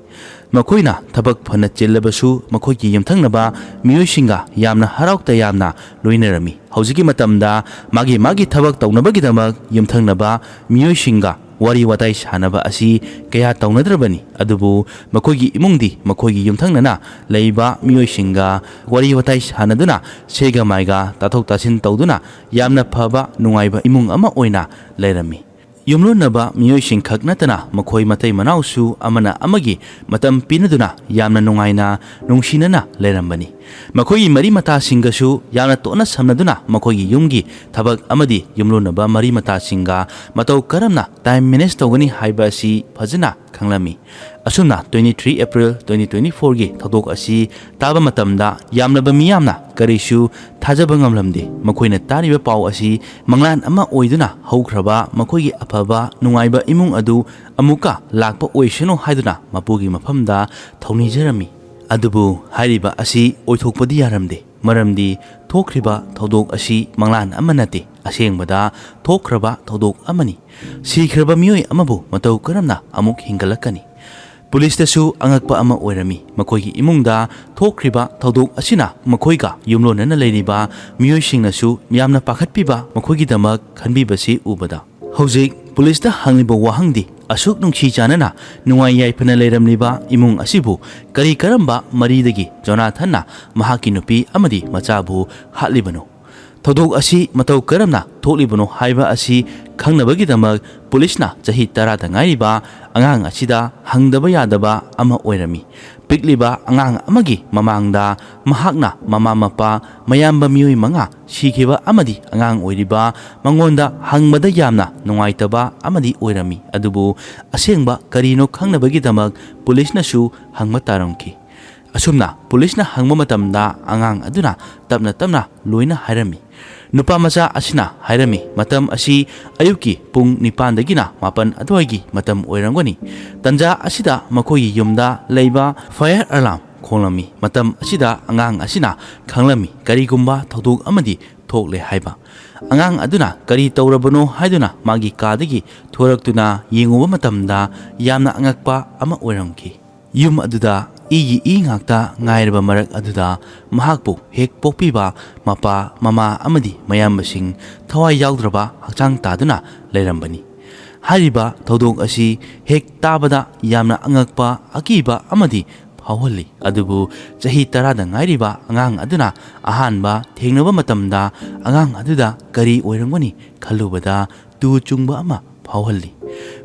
ꯃꯈꯣꯏꯅ ꯊꯕꯛ ꯐꯅ ꯆꯤꯜꯂꯕꯁꯨ ꯃꯈꯣꯏꯒꯤ ꯌꯨꯝꯊꯪꯅꯕ ꯃꯤꯑꯣꯏꯁꯤꯡꯒ ꯌꯥꯝꯅ ꯍꯔꯥꯎ ꯇꯌꯥꯝꯅ ꯂꯣꯏꯅꯔꯝꯃꯤ꯫ ꯍꯧꯖꯤꯛꯀꯤ ꯃꯇꯝꯗ ꯃꯥꯒꯤ ꯃꯥꯒꯤ ꯊꯕꯛ ꯇꯧꯅꯕꯒꯤꯗꯃꯛ ꯌꯨꯝꯊꯪꯅꯕ ꯃꯤꯑꯣꯏꯁꯤꯡꯒ ꯋꯥꯔꯤ ꯋꯥꯇꯥꯏ ꯁꯥꯟꯅꯕ ꯑꯁꯤ ꯀꯌꯥ ꯇꯧꯅꯗ꯭ꯔꯕꯅꯤ꯫ ꯑꯗꯨꯕꯨ ꯃꯈꯣꯏꯒꯤ ꯏꯃꯨꯡꯗꯤ ꯃꯈꯣꯏꯒꯤ ꯌꯨꯝꯊꯪꯅꯅ ꯂꯩꯕ ꯃꯤꯑꯣꯏꯁꯤꯡꯒ ꯋꯥꯔꯤ ꯋꯥꯇꯥꯏ ꯁꯥꯟꯅꯗꯨꯅ, ꯁꯦꯒ ꯃꯥꯏꯒ ꯇꯥꯊꯣꯛ ꯇꯥꯁꯤꯟ ꯇꯧꯗꯨꯅ ꯌꯥꯝꯅ ꯐꯕ ꯅꯨꯡꯉꯥꯏꯕ ꯏꯃꯨꯡ ꯑꯃ ꯑꯣꯏꯅ ꯂꯩꯔꯝꯃꯤ꯫ ꯌꯨꯝꯂꯣꯟꯅꯕ ꯃꯤꯑꯣꯏꯁꯤꯡ ꯈꯛ ꯅꯠꯇꯅ ꯃꯈꯣꯏ ꯃꯇꯩ ꯃꯅꯥꯎꯁꯨ ꯑꯃꯅ ꯑꯃꯒꯤ ꯃꯇꯝ ꯄꯤꯅꯗꯨꯅ ꯌꯥꯝꯅ ꯅꯨꯡꯉꯥꯏꯅ ꯅꯨꯡꯁꯤꯅꯅ ꯂꯩꯔꯝꯕꯅꯤ꯫ ꯃꯈꯣꯏꯒꯤ ꯃꯔꯤ ꯃꯇꯥꯁꯤꯡꯒꯁꯨ ꯌꯥꯝꯅ ꯇꯣꯠꯅ ꯁꯝꯅꯗꯨꯅ ꯃꯈꯣꯏꯒꯤ ꯌꯨꯝꯒꯤ ꯊꯕꯛ ꯑꯃꯗꯤ ꯌꯨꯝꯂꯣꯟꯅꯕ ꯃꯔꯤ ꯃꯇꯥꯁꯤꯡꯒ ꯃꯇꯧ ꯀꯔꯝꯅ ꯇꯥꯏꯝ ꯃꯦꯅꯦꯖ ꯇꯧꯒꯅꯤ ꯍꯥꯏꯕ ꯑꯁꯤ ꯐꯖꯅ ꯈꯪꯂꯝꯃꯤ꯫ ꯑꯁꯨꯝꯅ twenty three April twenty twenty four ꯒꯤ ꯊꯧꯗꯣꯛ ꯑꯁꯤ ꯇꯥꯕ ꯃꯇꯝꯗ ꯌꯥꯝꯂꯕ ꯃꯤꯌꯥꯝꯅ ꯀꯔꯤꯁꯨ ꯊꯥꯖꯕ ꯉꯝꯂꯝꯗꯦ꯫ ꯃꯈꯣꯏꯅ ꯇꯥꯔꯤꯕ ꯄꯥꯎ ꯑꯁꯤ ꯃꯪꯂꯥꯟ ꯑꯃ ꯑꯣꯏꯗꯨꯅ ꯍꯧꯈ꯭ꯔꯕ ꯃꯈꯣꯏꯒꯤ ꯑꯐꯕ ꯅꯨꯡꯉꯥꯏꯕ ꯏꯃꯨꯡ ꯑꯗꯨ ꯑꯃꯨꯛꯀ ꯂꯥꯛꯄ ꯑꯣꯏꯁꯅꯨ ꯍꯥꯏꯗꯨꯅ ꯃꯄꯨꯒꯤ ꯃꯐꯝꯗ ꯊꯧꯅꯤꯖꯔꯝꯃꯤ꯫ ꯑꯗꯨꯕꯨ ꯍꯥꯏꯔꯤꯕ ꯑꯁꯤ ꯑꯣꯏꯊꯣꯛꯄꯗꯤ ꯌꯥꯔꯝꯗꯦ, ꯃꯔꯝꯗꯤ ꯊꯣꯛꯈ꯭ꯔꯤꯕ ꯊꯧꯗꯣꯛ ꯑꯁꯤ ꯃꯪꯂꯥꯟ ꯑꯃ ꯅꯠꯇꯦ, ꯑꯁꯦꯡꯕꯗ ꯊꯣꯛꯈ꯭ꯔꯕ ꯊꯧꯗꯣꯛ ꯑꯃꯅꯤ꯫ ꯁꯤꯈ꯭ꯔꯕ ꯃꯤꯑꯣꯏ ꯑꯃꯕꯨ ꯃꯇꯧ ꯀꯔꯝꯅ ꯑꯃꯨꯛ ꯍꯤꯡꯒꯠꯂꯛꯀꯅꯤ? ꯄꯨꯂꯤꯁꯇꯁꯨ ꯑꯉꯛꯄ ꯑꯃ ꯑꯣꯏꯔꯝꯃꯤ꯫ ꯃꯈꯣꯏꯒꯤ ꯏꯃꯨꯡꯗ ꯊꯣꯛꯈ꯭ꯔꯤꯕ ꯊꯧꯗꯣꯛ ꯑꯁꯤꯅ ꯃꯈꯣꯏꯒ ꯌꯨꯝꯂꯣꯟꯅꯅ ꯂꯩꯔꯤꯕ ꯃꯤꯑꯣꯏꯁꯤꯡꯅꯁꯨ ꯌꯥꯝꯅ ꯄꯥꯈꯠꯄꯤꯕ, ꯃꯈꯣꯏꯒꯤꯗꯃꯛ ꯈꯟꯕꯤꯕꯁꯤ ꯎꯕꯗ꯫ ꯍꯧꯖꯤꯛ ꯄꯨꯂꯤꯁꯇ ꯍꯪꯂꯤꯕ ꯋꯥꯍꯪꯗꯤ, ꯑꯁꯨꯛ ꯅꯨꯡꯁꯤ ꯆꯥꯟꯅꯅ ꯅꯨꯡꯉꯥꯏ ꯌꯥꯏꯐꯅ ꯂꯩꯔꯝꯂꯤꯕ ꯏꯃꯨꯡ ꯑꯁꯤꯕꯨ ꯀꯔꯤ ꯀꯔꯝꯕ ꯃꯔꯤꯗꯒꯤ ꯖꯣꯅꯥꯊꯟꯅ ꯃꯍꯥꯛꯀꯤ ꯅꯨꯄꯤ ꯑꯃꯗꯤ ꯃꯆꯥꯕꯨ ꯍꯥꯠꯂꯤꯕꯅꯣ? ꯊꯧꯗꯣꯛ ꯑꯁꯤ ꯃꯇꯧ ꯀꯔꯝꯅ ꯊꯣꯛꯂꯤꯕꯅꯣ ꯍꯥꯏꯕ ꯑꯁꯤ ꯈꯪꯅꯕꯒꯤꯗꯃꯛ ꯄꯨꯂꯤꯁꯅ ꯆꯍꯤ ꯇꯔꯥꯗ ꯉꯥꯏꯔꯤꯕ ꯑꯉꯥꯡ ꯑꯁꯤꯗ ꯍꯪꯗꯕ ꯌꯥꯗꯕ ꯑꯃ ꯑꯣꯏꯔꯝꯃꯤ꯫ ꯄꯤꯛꯂꯤꯕ ꯑꯉꯥꯡ ꯑꯃꯒꯤ ꯃꯃꯥꯡꯗ ꯃꯍꯥꯛꯅ ꯃꯃꯥ ꯃꯄꯥ, ꯃꯌꯥꯝꯕ ꯃꯤꯑꯣꯏ ꯃꯉꯥ ꯁꯤꯈꯤꯕ ꯑꯃꯗꯤ ꯑꯉꯥꯡ ꯑꯣꯏꯔꯤꯕ ꯃꯉꯣꯟꯗ ꯍꯪꯕꯗ ꯌꯥꯝꯅ ꯅꯨꯡꯉꯥꯏꯇꯕ ꯑꯃꯗꯤ ꯑꯣꯏꯔꯝꯃꯤ꯫ ꯑꯗꯨꯕꯨ ꯑꯁꯦꯡꯕ ꯀꯔꯤꯅꯣ ꯈꯪꯅꯕꯒꯤꯗꯃꯛ ꯄꯨꯂꯤꯁꯅꯁꯨ ꯍꯪꯕ ꯇꯥꯔꯝꯈꯤ꯫ ꯑꯁꯨꯝꯅ ꯄꯨꯂꯤꯁꯅ ꯍꯪꯕ ꯃꯇꯝꯗ ꯑꯉꯥꯡ ꯑꯗꯨꯅ ꯇꯞꯅ ꯇꯞꯅ ꯂꯣꯏꯅ ꯍꯥꯏꯔꯝꯃꯤ꯫ ꯅꯨꯄꯥ ꯃꯆꯥ ꯑꯁꯤꯅ ꯍꯥꯏꯔꯝꯃꯤ, ꯃꯇꯝ ꯑꯁꯤ ꯑꯌꯨꯛꯀꯤ ꯄꯨꯡ ꯅꯤꯄꯥꯟꯗꯒꯤꯅ ꯃꯥꯄꯟ ꯑꯗꯨꯋꯥꯏꯒꯤ ꯃꯇꯝ ꯑꯣꯏꯔꯝꯒꯅꯤ꯫ ꯇꯟꯖꯥ ꯑꯁꯤꯗ ꯃꯈꯣꯏꯒꯤ ꯌꯨꯝꯗ ꯂꯩꯕ fire alarm ꯈꯣꯡꯂꯝꯃꯤ꯫ ꯃꯇꯝ ꯑꯁꯤꯗ ꯑꯉꯥꯡ ꯑꯁꯤꯅ ꯈꯪꯂꯝꯃꯤ ꯀꯔꯤꯒꯨꯝꯕ ꯊꯧꯗꯣꯛ ꯑꯃꯗꯤ ꯊꯣꯛꯂꯦ ꯍꯥꯏꯕ꯫ ꯑꯉꯥꯡ ꯑꯗꯨꯅ ꯀꯔꯤ ꯇꯧꯔꯕꯅꯣ ꯍꯥꯏꯗꯨꯅ ꯃꯥꯒꯤ ꯀꯥꯗꯒꯤ ꯊꯣꯔꯛꯇꯨꯅ ꯌꯦꯡꯉꯨꯕ ꯃꯇꯝꯗ ꯌꯥꯝꯅ ꯑꯉꯛꯄ ꯑꯃ ꯑꯣꯏꯔꯝꯈꯤ꯫ ꯌꯨꯝ ꯑꯗꯨꯗ ꯏꯒꯤ ꯏ ꯉꯥꯛꯇ ꯉꯥꯏꯔꯕ ꯃꯔꯛ ꯑꯗꯨꯗ ꯃꯍꯥꯛꯄꯨ ꯍꯦꯛ ꯄꯣꯛꯄꯤꯕ ꯃꯄꯥ, ꯃꯃꯥ ꯑꯃꯗꯤ ꯃꯌꯥꯝꯕꯁꯤꯡ ꯊꯋꯥꯏ ꯌꯥꯎꯗ꯭ꯔꯕ ꯍꯛꯆꯥꯡ ꯇꯥꯗꯨꯅ ꯂꯩꯔꯝꯕꯅꯤ꯫ ꯍꯥꯏꯔꯤꯕ ꯊꯧꯗꯣꯛ ꯑꯁꯤ ꯍꯦꯛ ꯇꯥꯕꯗ ꯌꯥꯝꯅ ꯑꯉꯛꯄ, ꯑꯀꯤꯕ ꯑꯃꯗꯤ ꯐꯥꯎꯍꯜꯂꯤ꯫ ꯑꯗꯨꯕꯨ ꯆꯍꯤ ꯇꯔꯥꯗ ꯉꯥꯏꯔꯤꯕ ꯑꯉꯥꯡ ꯑꯗꯨꯅ ꯑꯍꯥꯟꯕ ꯊꯦꯡꯅꯕ ꯃꯇꯝꯗ ꯑꯉꯥꯡ ꯑꯗꯨꯗ ꯀꯔꯤ ꯑꯣꯏꯔꯝꯒꯅꯤ ꯈꯜꯂꯨꯕꯗ ꯇꯨ ꯆꯨꯡꯕ ꯑꯃ ꯐꯥꯎꯍꯜꯂꯤ꯫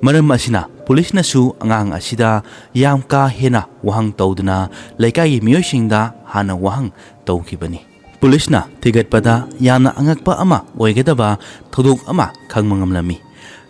ꯃꯔꯝ ꯑꯁꯤꯅ ꯄꯨꯂꯤꯁꯅꯁꯨ ꯑꯉꯥꯡ ꯑꯁꯤꯗ ꯌꯥꯝ ꯀꯥ ꯍꯦꯟꯅ ꯋꯥꯍꯪ ꯇꯧꯗꯨꯅ ꯂꯩꯀꯥꯏꯒꯤ ꯃꯤꯑꯣꯏꯁꯤꯡꯗ ꯍꯥꯟꯅ ꯋꯥꯍꯪ ꯇꯧꯈꯤꯕꯅꯤ꯫ ꯄꯨꯂꯤꯁꯅ ꯊꯤꯒꯠꯄꯗ ꯌꯥꯝꯅ ꯑꯉꯛꯄ ꯑꯃ ꯑꯣꯏꯒꯗꯕ ꯊꯧꯗꯣꯛ ꯑꯃ ꯈꯪꯕ ꯉꯝꯂꯝꯃꯤ꯫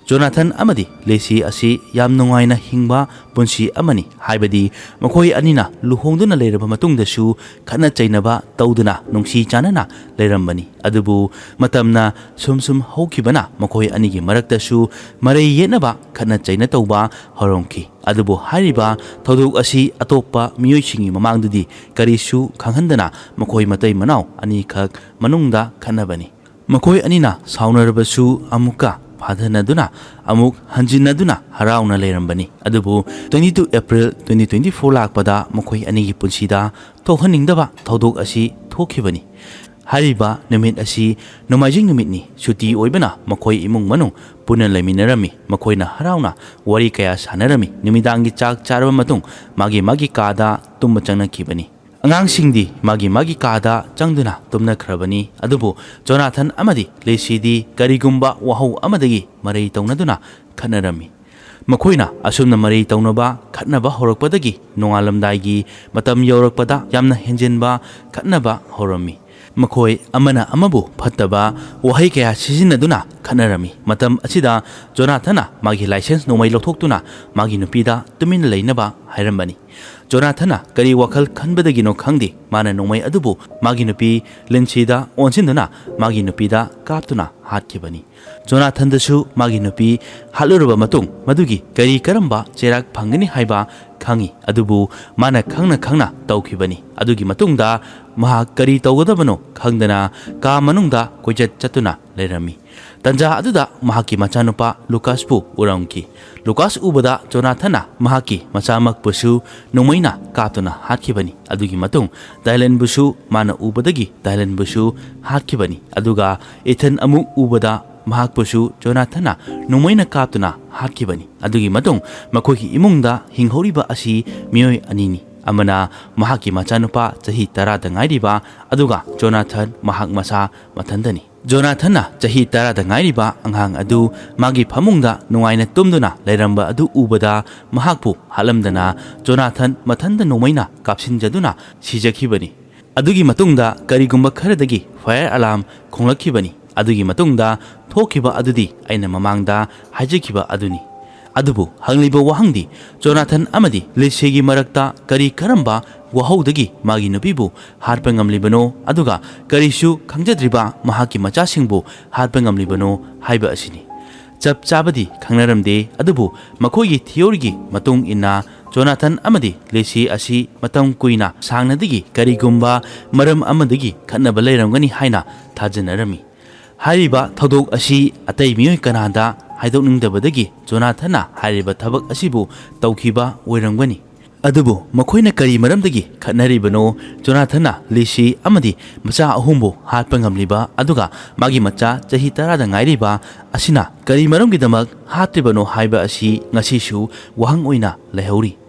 ꯖꯣꯅꯥꯊꯟ ꯑꯃꯗꯤ ꯂꯦꯁꯤ ꯑꯁꯤ ꯌꯥꯝ ꯅꯨꯡꯉꯥꯏꯅ ꯍꯤꯡꯕ ꯄꯨꯟꯁꯤ ꯑꯃꯅꯤ, ꯍꯥꯏꯕꯗꯤ ꯃꯈꯣꯏ ꯑꯅꯤꯅ ꯂꯨꯍꯣꯡꯗꯨꯅ ꯂꯩꯔꯕ ꯃꯇꯨꯡꯗꯁꯨ ꯈꯠꯅ ꯆꯩꯅꯕ ꯇꯧꯗꯨꯅ ꯅꯨꯡꯁꯤ ꯆꯥꯟꯅꯅ ꯂꯩꯔꯝꯕꯅꯤ꯫ ꯑꯗꯨꯕꯨ ꯃꯇꯝꯅ ꯁꯨꯝ ꯁꯨꯝ ꯍꯧꯈꯤꯕꯅ ꯃꯈꯣꯏ ꯑꯅꯤꯒꯤ ꯃꯔꯛꯇꯁꯨ ꯃꯔꯩ ꯌꯦꯠꯅꯕ, ꯈꯠꯅ ꯆꯩꯅ ꯇꯧꯕ ꯍꯧꯔꯝꯈꯤ꯫ ꯑꯗꯨꯕꯨ ꯍꯥꯏꯔꯤꯕ ꯊꯧꯗꯣꯛ ꯑꯁꯤ ꯑꯇꯣꯞꯄ ꯃꯤꯑꯣꯏꯁꯤꯡꯒꯤ ꯃꯃꯥꯡꯗꯗꯤ ꯀꯔꯤꯁꯨ ꯈꯪꯍꯟꯗꯅ ꯃꯈꯣꯏ ꯃꯇꯩ ꯃꯅꯥꯎ ꯑꯅꯤꯈꯛ ꯃꯅꯨꯡꯗ ꯈꯠꯅꯕꯅꯤ꯫ ꯃꯈꯣꯏ ꯑꯅꯤꯅ ꯁꯥꯎꯅꯔꯕꯁꯨ ꯑꯃꯨꯛꯀ ꯐꯥꯊꯅꯗꯨꯅ ꯑꯃꯨꯛ ꯍꯟꯖꯤꯟꯅꯗꯨꯅ ꯍꯔꯥꯎꯅ ꯂꯩꯔꯝꯕꯅꯤ꯫ ꯑꯗꯨꯕꯨ twenty two April twenty twenty four ꯂꯥꯛꯄꯗ ꯃꯈꯣꯏ ꯑꯅꯤꯒꯤ ꯄꯨꯟꯁꯤꯗ ꯊꯣꯛꯍꯟꯅꯤꯡꯗꯕ ꯊꯧꯗꯣꯛ ꯑꯁꯤ ꯊꯣꯛꯈꯤꯕꯅꯤ꯫ ꯍꯥꯏꯔꯤꯕ ꯅꯨꯃꯤꯠ ꯑꯁꯤ ꯅꯣꯡꯃꯥꯏꯖꯤꯡ ꯅꯨꯃꯤꯠꯅꯤ꯫ ꯁꯨꯇꯤ ꯑꯣꯏꯕꯅ ꯃꯈꯣꯏ ꯏꯃꯨꯡ ꯃꯅꯨꯡ ꯄꯨꯟꯅ ꯂꯩꯃꯤꯟꯅꯔꯝꯃꯤ꯫ ꯃꯈꯣꯏꯅ ꯍꯔꯥꯎꯅ ꯋꯥꯔꯤ ꯀꯌꯥ ꯁꯥꯟꯅꯔꯝꯃꯤ꯫ ꯅꯨꯃꯤꯗꯥꯡꯒꯤ ꯆꯥꯛ ꯆꯥꯔꯕ ꯃꯇꯨꯡ ꯃꯥꯒꯤ ꯃꯥꯒꯤ ꯀꯥꯗ ꯇꯨꯝꯕ ꯆꯪꯅꯈꯤꯕꯅꯤ꯫ ꯑꯉꯥꯡꯁꯤꯡꯗꯤ ꯃꯥꯒꯤ ꯃꯥꯒꯤ ꯀꯥꯗ ꯆꯪꯗꯨꯅ ꯇꯨꯝꯅꯈ꯭ꯔꯕꯅꯤ꯫ ꯑꯗꯨꯕꯨ ꯖꯣꯅꯥꯊꯟ ꯑꯃꯗꯤ ꯂꯦꯁꯤꯗꯤ ꯀꯔꯤꯒꯨꯝꯕ ꯋꯥꯍꯧ ꯑꯃꯗꯒꯤ ꯃꯔꯩ ꯇꯧꯅꯗꯨꯅ ꯈꯠꯅꯔꯝꯃꯤ꯫ ꯃꯈꯣꯏꯅ ꯑꯁꯨꯝꯅ ꯃꯔꯩ ꯇꯧꯅꯕ ꯈꯠꯅꯕ ꯍꯧꯔꯛꯄꯗꯒꯤ ꯅꯣꯡꯉꯥꯜꯂꯝꯗꯥꯏꯒꯤ ꯃꯇꯝ ꯌꯧꯔꯛꯄꯗ ꯌꯥꯝꯅ ꯍꯦꯟꯖꯤꯟꯕ ꯈꯠꯅꯕ ꯍꯧꯔꯝꯃꯤ꯫ ꯃꯈꯣꯏ ꯑꯃꯅ ꯑꯃꯕꯨ ꯐꯠꯇꯕ ꯋꯥꯍꯩ ꯀꯌꯥ ꯁꯤꯖꯤꯟꯅꯗꯨꯅ ꯈꯠꯅꯔꯝꯃꯤ꯫ ꯃꯇꯝ ꯑꯁꯤꯗ ꯖꯣꯅꯥꯊꯟꯅ ꯃꯥꯒꯤ ꯂꯥꯏꯁꯦꯟꯁ ꯅꯣꯡꯃꯩ ꯂꯧꯊꯣꯛꯇꯨꯅ ꯃꯥꯒꯤ ꯅꯨꯄꯤꯗ ꯇꯨꯃꯤꯟꯅ ꯂꯩꯅꯕ ꯍꯥꯏꯔꯝꯕꯅꯤ꯫ ꯖꯣꯅꯥꯊꯟꯅ ꯀꯔꯤ ꯋꯥꯈꯜ ꯈꯟꯕꯗꯒꯤꯅꯣ ꯈꯪꯗꯦ, ꯃꯥꯅ ꯅꯣꯡꯃꯩ ꯑꯗꯨꯕꯨ ꯃꯥꯒꯤ ꯅꯨꯄꯤ ꯂꯤꯟꯁꯤꯗ ꯑꯣꯟꯁꯤꯟꯗꯨꯅ ꯃꯥꯒꯤ ꯅꯨꯄꯤꯗ ꯀꯥꯞꯇꯨꯅ ꯍꯥꯠꯈꯤꯕꯅꯤ꯫ ꯖꯣꯅꯥꯊꯟꯗꯁꯨ ꯃꯥꯒꯤ ꯅꯨꯄꯤ ꯍꯥꯠꯂꯨꯔꯕ ꯃꯇꯨꯡ ꯃꯗꯨꯒꯤ ꯀꯔꯤ ꯀꯔꯝꯕ ꯆꯩꯔꯥꯛ ꯐꯪꯒꯅꯤ ꯍꯥꯏꯕ ꯈꯪꯏ, ꯑꯗꯨꯕꯨ ꯃꯥꯅ ꯈꯪꯅ ꯈꯪꯅ ꯇꯧꯈꯤꯕꯅꯤ꯫ ꯑꯗꯨꯒꯤ ꯃꯇꯨꯡꯗ ꯃꯍꯥꯛ ꯀꯔꯤ ꯇꯧꯒꯗꯕꯅꯣ ꯈꯪꯗꯅ ꯀꯥ ꯃꯅꯨꯡꯗ ꯀꯣꯏꯆꯠ ꯆꯠꯇꯨꯅ ꯂꯩꯔꯝꯃꯤ꯫ ꯇꯟꯖꯥ ꯑꯗꯨꯗ ꯃꯍꯥꯛꯀꯤ ꯃꯆꯥꯅꯨꯄꯥ ꯂꯨꯀꯥꯁꯄꯨ ꯎꯔꯝꯈꯤ꯫ ꯂꯨꯀꯥꯁ ꯎꯕꯗ ꯖꯣꯅꯥꯊꯟꯅ ꯃꯍꯥꯛꯀꯤ ꯃꯆꯥꯃꯛꯄꯨꯁꯨ ꯅꯣꯡꯃꯩꯅ ꯀꯥꯞꯇꯨꯅ ꯍꯥꯠꯈꯤꯕꯅꯤ꯫ ꯑꯗꯨꯒꯤ ꯃꯇꯨꯡ ꯗꯥꯏꯂꯟꯕꯨꯁꯨ ꯃꯥꯅ ꯎꯕꯗꯒꯤ ꯗꯥꯏꯂꯟꯕꯨꯁꯨ ꯍꯥꯠꯈꯤꯕꯅꯤ꯫ ꯑꯗꯨꯒ ꯏꯊꯟ ꯑꯃꯨꯛ ꯎꯕꯗ ꯃꯍꯥꯛꯄꯨꯁꯨ ꯖꯣꯅꯥꯊꯟꯅ ꯅꯣꯡꯃꯩꯅ ꯀꯥꯞꯇꯨꯅ ꯍꯥꯠꯈꯤꯕꯅꯤ꯫ ꯑꯗꯨꯒꯤ ꯃꯇꯨꯡ ꯃꯈꯣꯏꯒꯤ ꯏꯃꯨꯡꯗ ꯍꯤꯡꯍꯧꯔꯤꯕ ꯑꯁꯤ ꯃꯤꯑꯣꯏ ꯑꯅꯤꯅꯤ꯫ ꯑꯃꯅ ꯃꯍꯥꯛꯀꯤ ꯃꯆꯥꯅꯨꯄꯥ ꯆꯍꯤ ꯇꯔꯥꯗ ꯉꯥꯏꯔꯤꯕ, ꯑꯗꯨꯒ ꯖꯣꯅꯥꯊꯟ ꯃꯍꯥꯛ ꯃꯁꯥ ꯃꯊꯟꯗꯅꯤ꯫ ꯖꯣꯅꯥꯊꯟꯅ ꯆꯍꯤ ꯇꯔꯥꯗ ꯉꯥꯏꯔꯤꯕ ꯑꯉꯥꯡ ꯑꯗꯨ ꯃꯥꯒꯤ ꯐꯃꯨꯡꯗ ꯅꯨꯡꯉꯥꯏꯅ ꯇꯨꯝꯗꯨꯅ ꯂꯩꯔꯝꯕ ꯑꯗꯨ ꯎꯕꯗ ꯃꯍꯥꯛꯄꯨ ꯍꯥꯠꯂꯝꯗꯅ ꯖꯣꯅꯥꯊꯟ ꯃꯊꯟꯗ ꯅꯣꯡꯃꯩꯅ ꯀꯥꯞꯁꯤꯟꯖꯗꯨꯅ ꯁꯤꯖꯈꯤꯕꯅꯤ꯫ ꯑꯗꯨꯒꯤ ꯃꯇꯨꯡꯗ ꯀꯔꯤꯒꯨꯝꯕ ꯈꯔꯗꯒꯤ fire alarm ꯈꯣꯡꯂꯛꯈꯤꯕꯅꯤ꯫ ꯑꯗꯨꯒꯤ ꯃꯇꯨꯡꯗ ꯊꯣꯛꯈꯤꯕ ꯑꯗꯨꯗꯤ ꯑꯩꯅ ꯃꯃꯥꯡꯗ ꯍꯥꯏꯖꯈꯤꯕ ꯑꯗꯨꯅꯤ꯫ ꯑꯗꯨꯕꯨ ꯍꯪꯂꯤꯕ ꯋꯥꯍꯪꯗꯤ, ꯖꯣꯅꯥꯊꯟ ꯑꯃꯗꯤ ꯂꯤꯁꯤꯒꯤ ꯃꯔꯛꯇ ꯀꯔꯤ ꯀꯔꯝꯕ ꯋꯥꯍꯧꯗꯒꯤ ꯃꯥꯒꯤ ꯅꯨꯄꯤꯕꯨ ꯍꯥꯠꯄ ꯉꯝꯂꯤꯕꯅꯣ, ꯑꯗꯨꯒ ꯀꯔꯤꯁꯨ ꯈꯪꯖꯗ꯭ꯔꯤꯕ ꯃꯍꯥꯛꯀꯤ ꯃꯆꯥꯁꯤꯡꯕꯨ ꯍꯥꯠꯄ ꯉꯝꯂꯤꯕꯅꯣ ꯍꯥꯏꯕ ꯑꯁꯤꯅꯤ꯫ ꯆꯞ ꯆꯥꯕꯗꯤ ꯈꯪꯅꯔꯝꯗꯦ, ꯑꯗꯨꯕꯨ ꯃꯈꯣꯏꯒꯤ theoryꯒꯤ ꯃꯇꯨꯡ ꯏꯟꯅ ꯖꯣꯅꯥꯊꯟ ꯑꯃꯗꯤ ꯂꯤꯁꯤ ꯑꯁꯤ ꯃꯇꯝ ꯀꯨꯏꯅ ꯁꯥꯡꯅꯗꯒꯤ ꯀꯔꯤꯒꯨꯝꯕ ꯃꯔꯝ ꯑꯃꯗꯒꯤ ꯈꯠꯅꯕ ꯂꯩꯔꯝꯒꯅꯤ ꯍꯥꯏꯅ ꯊꯥꯖꯅꯔꯝꯃꯤ꯫ ꯍꯥꯏꯔꯤꯕ ꯊꯧꯗꯣꯛ ꯑꯁꯤ ꯑꯇꯩ ꯃꯤꯑꯣꯏ ꯀꯅꯥꯗ ꯍꯥꯏꯗꯣꯛꯅꯤꯡꯗꯕꯗꯒꯤ ꯖꯣꯅꯥꯊꯟꯅ ꯍꯥꯏꯔꯤꯕ ꯊꯕꯛ ꯑꯁꯤꯕꯨ ꯇꯧꯈꯤꯕ ꯑꯣꯏꯔꯝꯒꯅꯤ꯫ ꯑꯗꯨꯕꯨ ꯃꯈꯣꯏꯅ ꯀꯔꯤ ꯃꯔꯝꯗꯒꯤ ꯈꯠꯅꯔꯤꯕꯅꯣ? ꯖꯣꯅꯥꯊꯟꯅ ꯂꯤꯁꯤ ꯑꯃꯗꯤ ꯃꯆꯥ ꯑꯍꯨꯝꯕꯨ ꯍꯥꯠꯄ ꯉꯝꯂꯤꯕ, ꯑꯗꯨꯒ ꯃꯥꯒꯤ ꯃꯆꯥ ꯆꯍꯤ ꯇꯔꯥꯗ ꯉꯥꯏꯔꯤꯕ ꯑꯁꯤꯅ ꯀꯔꯤ ꯃꯔꯝꯒꯤꯗꯃꯛ ꯍꯥꯠꯇ꯭ꯔꯤꯕꯅꯣ ꯍꯥꯏꯕ ꯑꯁꯤ ꯉꯁꯤꯁꯨ ꯋꯥꯍꯪ ꯑꯣꯏꯅ ꯂꯩꯍꯧꯔꯤ꯫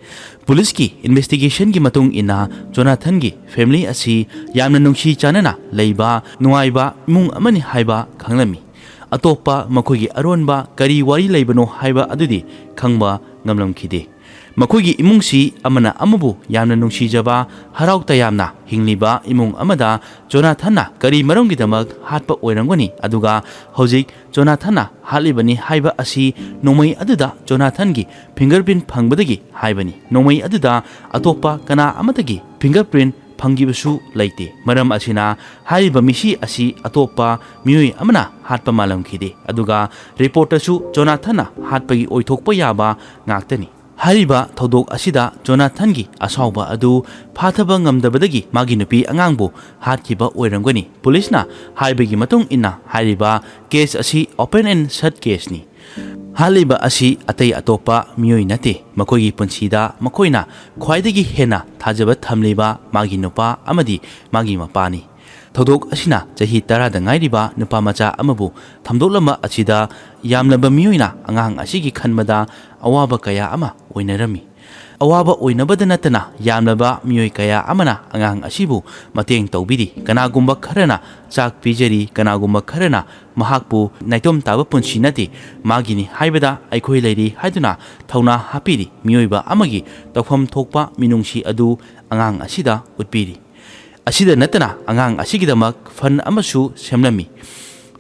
ꯄꯨꯂꯤꯁꯀꯤ ꯏꯟꯚꯦꯁꯇꯤꯒꯦꯁꯟꯒꯤ ꯃꯇꯨꯡ ꯏꯟꯅ, ꯖꯣꯅꯥꯊꯟꯒꯤ ꯐꯦꯃꯤꯂꯤ ꯑꯁꯤ ꯌꯥꯝꯅ ꯅꯨꯡꯁꯤ ꯆꯥꯟꯅꯅ ꯂꯩꯕ ꯅꯨꯡꯉꯥꯏꯕ ꯏꯃꯨꯡ ꯑꯃꯅꯤ ꯍꯥꯏꯕ ꯈꯪꯂꯝꯃꯤ꯫ ꯑꯇꯣꯞꯄ ꯃꯈꯣꯏꯒꯤ ꯑꯔꯣꯟꯕ ꯀꯔꯤ ꯋꯥꯔꯤ ꯂꯩꯕꯅꯣ ꯍꯥꯏꯕ ꯑꯗꯨꯗꯤ ꯈꯪꯕ ꯉꯝꯂꯝꯈꯤꯗꯦ꯫ ꯃꯈꯣꯏꯒꯤ ꯏꯃꯨꯡꯁꯤ ꯑꯃꯅ ꯑꯃꯕꯨ ꯌꯥꯝꯅ ꯅꯨꯡꯁꯤꯖꯕ, ꯍꯔꯥꯎ ꯇꯌꯥꯝꯅ ꯍꯤꯡꯂꯤꯕ ꯏꯃꯨꯡ ꯑꯃꯗ ꯖꯣꯅꯥꯊꯟꯅ ꯀꯔꯤ ꯃꯔꯝꯒꯤꯗꯃꯛ ꯍꯥꯠꯄ ꯑꯣꯏꯔꯝꯒꯅꯤ? ꯑꯗꯨꯒ ꯍꯧꯖꯤꯛ ꯖꯣꯅꯥꯊꯟꯅ ꯍꯥꯠꯂꯤꯕꯅꯤ ꯍꯥꯏꯕ ꯑꯁꯤ ꯅꯣꯡꯃꯩ ꯑꯗꯨꯗ ꯖꯣꯅꯥꯊꯟꯒꯤ ꯐꯤꯡꯒꯔ ꯄ꯭ꯔꯤꯟ ꯐꯪꯕꯗꯒꯤ ꯍꯥꯏꯕꯅꯤ꯫ ꯅꯣꯡꯃꯩ ꯑꯗꯨꯗ ꯑꯇꯣꯞꯄ ꯀꯅꯥ ꯑꯃꯠꯇꯒꯤ ꯐꯤꯡꯒꯔ ꯄ꯭ꯔꯤꯟ ꯐꯪꯈꯤꯕꯁꯨ ꯂꯩꯇꯦ꯫ ꯃꯔꯝ ꯑꯁꯤꯅ ꯍꯥꯏꯔꯤꯕ ꯃꯤꯁꯤ ꯑꯁꯤ ꯑꯇꯣꯞꯄ ꯃꯤꯑꯣꯏ ꯑꯃꯅ ꯍꯥꯠꯄ ꯃꯥꯜꯂꯝꯈꯤꯗꯦ, ꯑꯗꯨꯒ ꯔꯤꯄꯣꯔꯠꯇꯁꯨ ꯖꯣꯅꯥꯊꯟꯅ ꯍꯥꯠꯄꯒꯤ ꯑꯣꯏꯊꯣꯛꯄ ꯌꯥꯕ ꯉꯥꯛꯇꯅꯤ꯫ ꯍꯥꯏꯔꯤꯕ ꯊꯧꯗꯣꯛ ꯑꯁꯤꯗ ꯖꯣꯅꯥꯊꯟꯒꯤ ꯑꯁꯥꯎꯕ ꯑꯗꯨ ꯐꯥꯊꯕ ꯉꯝꯗꯕꯗꯒꯤ ꯃꯥꯒꯤ ꯅꯨꯄꯤ ꯑꯉꯥꯡꯕꯨ ꯍꯥꯠꯈꯤꯕ ꯑꯣꯏꯔꯝꯒꯅꯤ꯫ ꯄꯨꯂꯤꯁꯅ ꯍꯥꯏꯕꯒꯤ ꯃꯇꯨꯡ ꯏꯟꯅ, ꯍꯥꯏꯔꯤꯕ ꯀꯦꯁ ꯑꯁꯤ open and shut ꯀꯦꯁꯅꯤ꯫ ꯍꯥꯠꯂꯤꯕ ꯑꯁꯤ ꯑꯇꯩ ꯑꯇꯣꯞꯄ ꯃꯤꯑꯣꯏ ꯅꯠꯇꯦ, ꯃꯈꯣꯏꯒꯤ ꯄꯨꯟꯁꯤꯗ ꯃꯈꯣꯏꯅ ꯈ꯭ꯋꯥꯏꯗꯒꯤ ꯍꯦꯟꯅ ꯊꯥꯖꯕ ꯊꯝꯂꯤꯕ ꯃꯥꯒꯤ ꯅꯨꯄꯥ ꯑꯃꯗꯤ ꯃꯥꯒꯤ ꯃꯄꯥꯅꯤ꯫ ꯊꯧꯗꯣꯛ ꯑꯁꯤꯅ ꯆꯍꯤ ꯇꯔꯥꯗ ꯉꯥꯏꯔꯤꯕ ꯅꯨꯄꯥ ꯃꯆꯥ ꯑꯃꯕꯨ ꯊꯝꯗꯣꯛꯂꯝꯕ ꯑꯁꯤꯗ ꯌꯥꯝꯂꯕ ꯃꯤꯑꯣꯏꯅ ꯑꯉꯥꯡ ꯑꯁꯤꯒꯤ ꯈꯟꯕꯗ ꯑꯋꯥꯕ ꯀꯌꯥ ꯑꯃ ꯑꯣꯏꯅꯔꯝꯃꯤ꯫ ꯑꯋꯥꯕ ꯑꯣꯏꯅꯕꯗ ꯅꯠꯇꯅ ꯌꯥꯝꯂꯕ ꯃꯤꯑꯣꯏ ꯀꯌꯥ ꯑꯃꯅ ꯑꯉꯥꯡ ꯑꯁꯤꯕꯨ ꯃꯇꯦꯡ ꯇꯧꯕꯤꯔꯤ꯫ ꯀꯅꯥꯒꯨꯝꯕ ꯈꯔꯅ ꯆꯥꯛ ꯄꯤꯖꯔꯤ, ꯀꯅꯥꯒꯨꯝꯕ ꯈꯔꯅ ꯃꯍꯥꯛꯄꯨ ꯅꯥꯏꯇꯣꯝ ꯇꯥꯕ ꯄꯨꯟꯁꯤ ꯅꯠꯇꯦ, ꯃꯥꯒꯤꯅꯤ ꯍꯥꯏꯕꯗ ꯑꯩꯈꯣꯏ ꯂꯩꯔꯤ ꯍꯥꯏꯗꯨꯅ ꯊꯧꯅꯥ ꯍꯥꯞꯄꯤꯔꯤ꯫ ꯃꯤꯑꯣꯏꯕ ꯑꯃꯒꯤ ꯇꯧꯐꯝ ꯊꯣꯛꯄ ꯃꯤꯅꯨꯡꯁꯤ ꯑꯗꯨ ꯑꯉꯥꯡ ꯑꯁꯤꯗ ꯎꯠꯄꯤꯔꯤ꯫ ꯑꯁꯤꯗ ꯅꯠꯇꯅ ꯑꯉꯥꯡ ꯑꯁꯤꯒꯤꯗꯃꯛ ꯐꯟ ꯑꯃꯁꯨ ꯁꯦꯝꯂꯝꯃꯤ꯫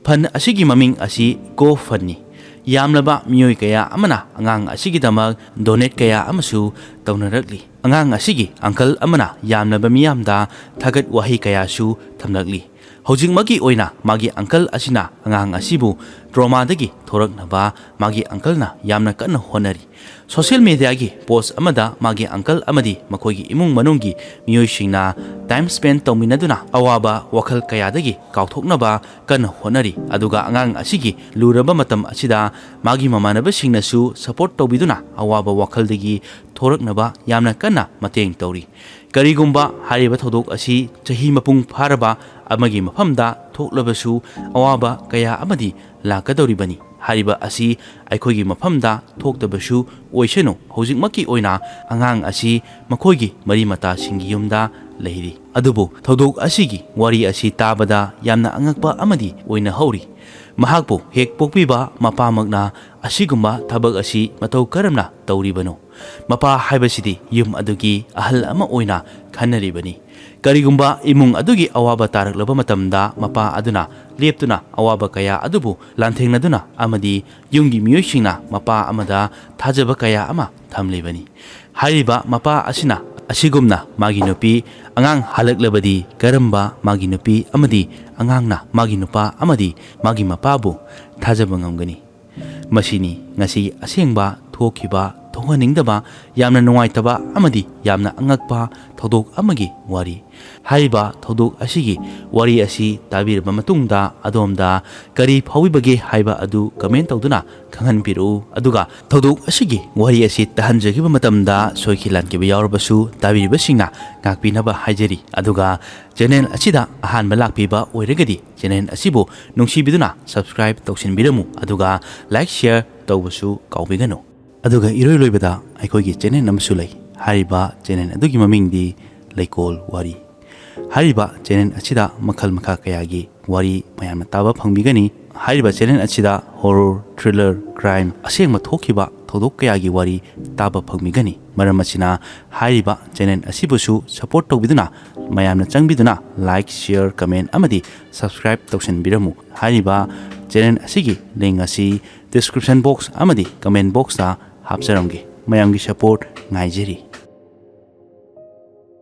ꯐꯟ ꯑꯁꯤꯒꯤ ꯃꯃꯤꯡ ꯑꯁꯤ GoFundꯅꯤ꯫ ꯌꯥꯝꯂꯕ ꯃꯤꯑꯣꯏ ꯀꯌꯥ ꯑꯃꯅ ꯑꯉꯥꯡ ꯑꯁꯤꯒꯤꯗꯃꯛ ꯗꯣꯅꯦꯠ ꯀꯌꯥ ꯑꯃꯁꯨ ꯇꯧꯅꯔꯛꯂꯤ꯫ ꯑꯉꯥꯡ ꯑꯁꯤꯒꯤ ꯑꯪꯀꯜ ꯑꯃꯅ ꯌꯥꯝꯂꯕ ꯃꯤꯌꯥꯝꯗ ꯊꯥꯒꯠ ꯋꯥꯍꯩ ꯀꯌꯥꯁꯨ ꯊꯝꯂꯛꯂꯤ꯫ ꯍꯧꯖꯤꯛꯃꯛꯀꯤ ꯑꯣꯏꯅ ꯃꯥꯒꯤ ꯑꯪꯀꯜ ꯑꯁꯤꯅ ꯑꯉꯥꯡ ꯑꯁꯤꯕꯨ ꯇ꯭ꯔꯣꯃꯥꯗꯒꯤ ꯊꯣꯔꯛꯅꯕ ꯃꯥꯒꯤ ꯑꯪꯀꯜꯅ ꯌꯥꯝꯅ ꯀꯟꯅ ꯍꯣꯠꯅꯔꯤ꯫ ꯁꯣꯁꯤꯌꯦꯜ ꯃꯦꯗꯤꯌꯥꯒꯤ ꯄꯣꯁ ꯑꯃꯗ ꯃꯥꯒꯤ ꯑꯪꯀꯜ ꯑꯃꯗꯤ ꯃꯈꯣꯏꯒꯤ ꯏꯃꯨꯡ ꯃꯅꯨꯡꯒꯤ ꯃꯤꯑꯣꯏꯁꯤꯡꯅ ꯇꯥꯏꯝ ꯁ꯭ꯄꯦꯟ ꯇꯧꯃꯤꯟꯅꯗꯨꯅ ꯑꯋꯥꯕ ꯋꯥꯈꯜ ꯀꯌꯥꯗꯒꯤ ꯀꯥꯎꯊꯣꯛꯅꯕ ꯀꯟꯅ ꯍꯣꯠꯅꯔꯤ꯫ ꯑꯗꯨꯒ ꯑꯉꯥꯡ ꯑꯁꯤꯒꯤ ꯂꯨꯔꯕ ꯃꯇꯝ ꯑꯁꯤꯗ ꯃꯥꯒꯤ ꯃꯃꯥꯟꯅꯕꯁꯤꯡꯅꯁꯨ ꯁꯄꯣꯔꯠ ꯇꯧꯕꯤꯗꯨꯅ ꯑꯋꯥꯕ ꯋꯥꯈꯜꯗꯒꯤ ꯊꯣꯔꯛꯅꯕ ꯌꯥꯝꯅ ꯀꯟꯅ ꯃꯇꯦꯡ ꯇꯧꯔꯤ꯫ ꯀꯔꯤꯒꯨꯝꯕ ꯍꯥꯏꯔꯤꯕ ꯊꯧꯗꯣꯛ ꯑꯁꯤ ꯆꯍꯤ ꯃꯄꯨꯡ ꯐꯥꯔꯕ ꯑꯃꯒꯤ ꯃꯐꯝꯗ ꯊꯣꯛꯂꯕꯁꯨ, ꯑꯋꯥꯕ ꯀꯌꯥ ꯑꯃꯗꯤ ꯂꯥꯛꯀꯗꯧꯔꯤꯕꯅꯤ꯫ ꯍꯥꯏꯔꯤꯕ ꯑꯁꯤ ꯑꯩꯈꯣꯏꯒꯤ ꯃꯐꯝꯗ ꯊꯣꯛꯇꯕꯁꯨ ꯑꯣꯏꯁꯅꯨ꯫ ꯍꯧꯖꯤꯛꯃꯛꯀꯤ ꯑꯣꯏꯅ ꯑꯉꯥꯡ ꯑꯁꯤ ꯃꯈꯣꯏꯒꯤ ꯃꯔꯤ ꯃꯇꯥꯁꯤꯡꯒꯤ ꯌꯨꯝꯗ ꯂꯩꯔꯤ꯫ ꯑꯗꯨꯕꯨ ꯊꯧꯗꯣꯛ ꯑꯁꯤꯒꯤ ꯋꯥꯔꯤ ꯑꯁꯤ ꯇꯥꯕꯗ ꯌꯥꯝꯅ ꯑꯉꯛꯄ ꯑꯃꯗꯤ ꯑꯣꯏꯅꯍꯧꯔꯤ꯫ ꯃꯍꯥꯛꯄꯨ ꯍꯦꯛ ꯄꯣꯛꯄꯤꯕ ꯃꯄꯥꯃꯛꯅ ꯑꯁꯤꯒꯨꯝꯕ ꯊꯕꯛ ꯑꯁꯤ ꯃꯇꯧ ꯀꯔꯝꯅ ꯇꯧꯔꯤꯕꯅꯣ? ꯃꯄꯥ ꯍꯥꯏꯕꯁꯤꯗꯤ ꯌꯨꯝ ꯑꯗꯨꯒꯤ ꯑꯍꯜ ꯑꯃ ꯑꯣꯏꯅ ꯈꯟꯅꯔꯤꯕꯅꯤ꯫ ꯀꯔꯤꯒꯨꯝꯕ ꯏꯃꯨꯡ ꯑꯗꯨꯒꯤ ꯑꯋꯥꯕ ꯇꯥꯔꯛꯂꯕ ꯃꯇꯝꯗ, ꯃꯄꯥ ꯑꯗꯨꯅ ꯂꯦꯞꯇꯨꯅ ꯑꯋꯥꯕ ꯀꯌꯥ ꯑꯗꯨꯕꯨ ꯂꯥꯟꯊꯦꯡꯅꯗꯨꯅ ꯑꯃꯗꯤ ꯌꯨꯝꯒꯤ ꯃꯤꯑꯣꯏꯁꯤꯡꯅ ꯃꯄꯥ ꯑꯃꯗ ꯊꯥꯖꯕ ꯀꯌꯥ ꯑꯃ ꯊꯝꯂꯤꯕꯅꯤ꯫ ꯍꯥꯏꯔꯤꯕ ꯃꯄꯥ ꯑꯁꯤꯅ ꯑꯁꯤꯒꯨꯝꯅ ꯃꯥꯒꯤ ꯅꯨꯄꯤ, ꯑꯉꯥꯡ ꯍꯜꯂꯛꯂꯕꯗꯤ ꯀꯔꯝꯕ ꯃꯥꯒꯤ ꯅꯨꯄꯤ ꯑꯃꯗꯤ ꯑꯉꯥꯡꯅ ꯃꯥꯒꯤ ꯅꯨꯄꯥ ꯑꯃꯗꯤ ꯃꯥꯒꯤ ꯃꯄꯥꯕꯨ ꯊꯥꯖꯕ ꯉꯝꯒꯅꯤ? ꯃꯁꯤꯅꯤ ꯉꯁꯤꯒꯤ ꯑꯁꯦꯡꯕ ꯊꯣꯛꯈꯤꯕ, ꯊꯣꯛꯍꯟꯅꯤꯡꯗꯕ, ꯌꯥꯝꯅ ꯅꯨꯡꯉꯥꯏꯇꯕ ꯑꯃꯗꯤ ꯌꯥꯝꯅ ꯑꯉꯛꯄ ꯊꯧꯗꯣꯛ ꯑꯃꯒꯤ ꯋꯥꯔꯤ꯫ ꯍꯥꯏꯔꯤꯕ ꯊꯧꯗꯣꯛ ꯑꯁꯤꯒꯤ ꯋꯥꯔꯤ ꯑꯁꯤ ꯇꯥꯕꯤꯔꯕ ꯃꯇꯨꯡꯗ ꯑꯗꯣꯝꯗ ꯀꯔꯤ ꯐꯥꯎꯕꯤꯕꯒꯦ ꯍꯥꯏꯕ ꯑꯗꯨ ꯀꯃꯦꯟ ꯇꯧꯗꯨꯅ ꯈꯪꯍꯟꯕꯤꯔꯛꯎ꯫ ꯑꯗꯨꯒ ꯊꯧꯗꯣꯛ ꯑꯁꯤꯒꯤ ꯋꯥꯔꯤ ꯑꯁꯤ ꯇꯥꯍꯟꯖꯈꯤꯕ ꯃꯇꯝꯗ ꯁꯣꯏꯈꯤ ꯂꯥꯟꯈꯤꯕ ꯌꯥꯎꯔꯕꯁꯨ, ꯇꯥꯕꯤꯔꯤꯕꯁꯤꯡꯅ ꯉꯥꯛꯄꯤꯅꯕ ꯍꯥꯏꯖꯔꯤ꯫ ꯑꯗꯨꯒ ꯆꯦꯅꯦꯜ ꯑꯁꯤꯗ ꯑꯍꯥꯟꯕ ꯂꯥꯛꯄꯤꯕ ꯑꯣꯏꯔꯒꯗꯤ, ꯆꯦꯅꯦꯜ ꯑꯁꯤꯕꯨ ꯅꯨꯡꯁꯤꯕꯤꯗꯨꯅ ꯁꯕꯁꯀ꯭ꯔꯥꯏꯕ ꯇꯧꯁꯤꯟꯕꯤꯔꯝꯃꯨ, ꯑꯗꯨꯒ ꯂꯥꯏꯛ, ꯁꯤꯌꯔ ꯇꯧꯕꯁꯨ ꯀꯥꯎꯕꯤꯒꯅꯨ꯫ ꯑꯗꯨꯒ ꯏꯔꯣꯏ ꯂꯣꯏꯕꯗ ꯑꯩꯈꯣꯏꯒꯤ ꯆꯦꯅꯦꯜ ꯑꯃꯁꯨ ꯂꯩ꯫ ꯍꯥꯏꯔꯤꯕ ꯆꯦꯅꯦꯜ ꯑꯗꯨꯒꯤ ꯃꯃꯤꯡꯗꯤ ꯂꯩꯀꯣꯜ ꯋꯥꯔꯤ꯫ ꯍꯥꯏꯔꯤꯕ ꯆꯦꯅꯦꯜ ꯑꯁꯤꯗ ꯃꯈꯜ ꯃꯈꯥ ꯀꯌꯥꯒꯤ ꯋꯥꯔꯤ ꯃꯌꯥꯝꯅ ꯇꯥꯕ ꯐꯪꯕꯤꯒꯅꯤ꯫ ꯍꯥꯏꯔꯤꯕ ꯆꯦꯅꯦꯜ ꯑꯁꯤꯗ ꯍꯣꯔꯣꯔ, ꯊ꯭ꯔꯤꯂꯔ, ꯀ꯭ꯔꯥꯏꯝ, ꯑꯁꯦꯡꯕ ꯊꯣꯛꯈꯤꯕ ꯊꯧꯗꯣꯛ ꯀꯌꯥꯒꯤ ꯋꯥꯔꯤ ꯇꯥꯕ ꯐꯪꯕꯤꯒꯅꯤ꯫ ꯃꯔꯝ ꯑꯁꯤꯅ, ꯍꯥꯏꯔꯤꯕ ꯆꯦꯅꯦꯜ ꯑꯁꯤꯕꯨꯁꯨ ꯁꯄꯣꯔꯠ ꯇꯧꯕꯤꯗꯨꯅ, ꯃꯌꯥꯝꯅ ꯆꯪꯕꯤꯗꯨꯅ ꯂꯥꯏꯛ, ꯁꯤꯌꯔ, ꯀꯃꯦꯟ ꯑꯃꯗꯤ ꯁꯕꯁꯀ꯭ꯔꯥꯏꯕ ꯇꯧꯁꯤꯟꯕꯤꯔꯝꯃꯨ꯫ ꯍꯥꯏꯔꯤꯕ ꯆꯦꯅꯦꯜ ꯑꯁꯤꯒꯤ ꯂꯤꯡ ꯑꯁꯤ ꯗꯤꯁꯀ꯭ꯔꯤꯞꯁꯟ ꯕꯣꯛꯁ ꯑꯃꯗꯤ ꯀꯃꯦꯟ ꯕꯣꯛꯁꯇ ꯍꯥꯞꯆꯔꯝꯒꯦ꯫ ꯃꯌꯥꯝꯒꯤ ꯁꯄꯣꯔꯠ ꯉꯥꯏꯖꯔꯤ꯫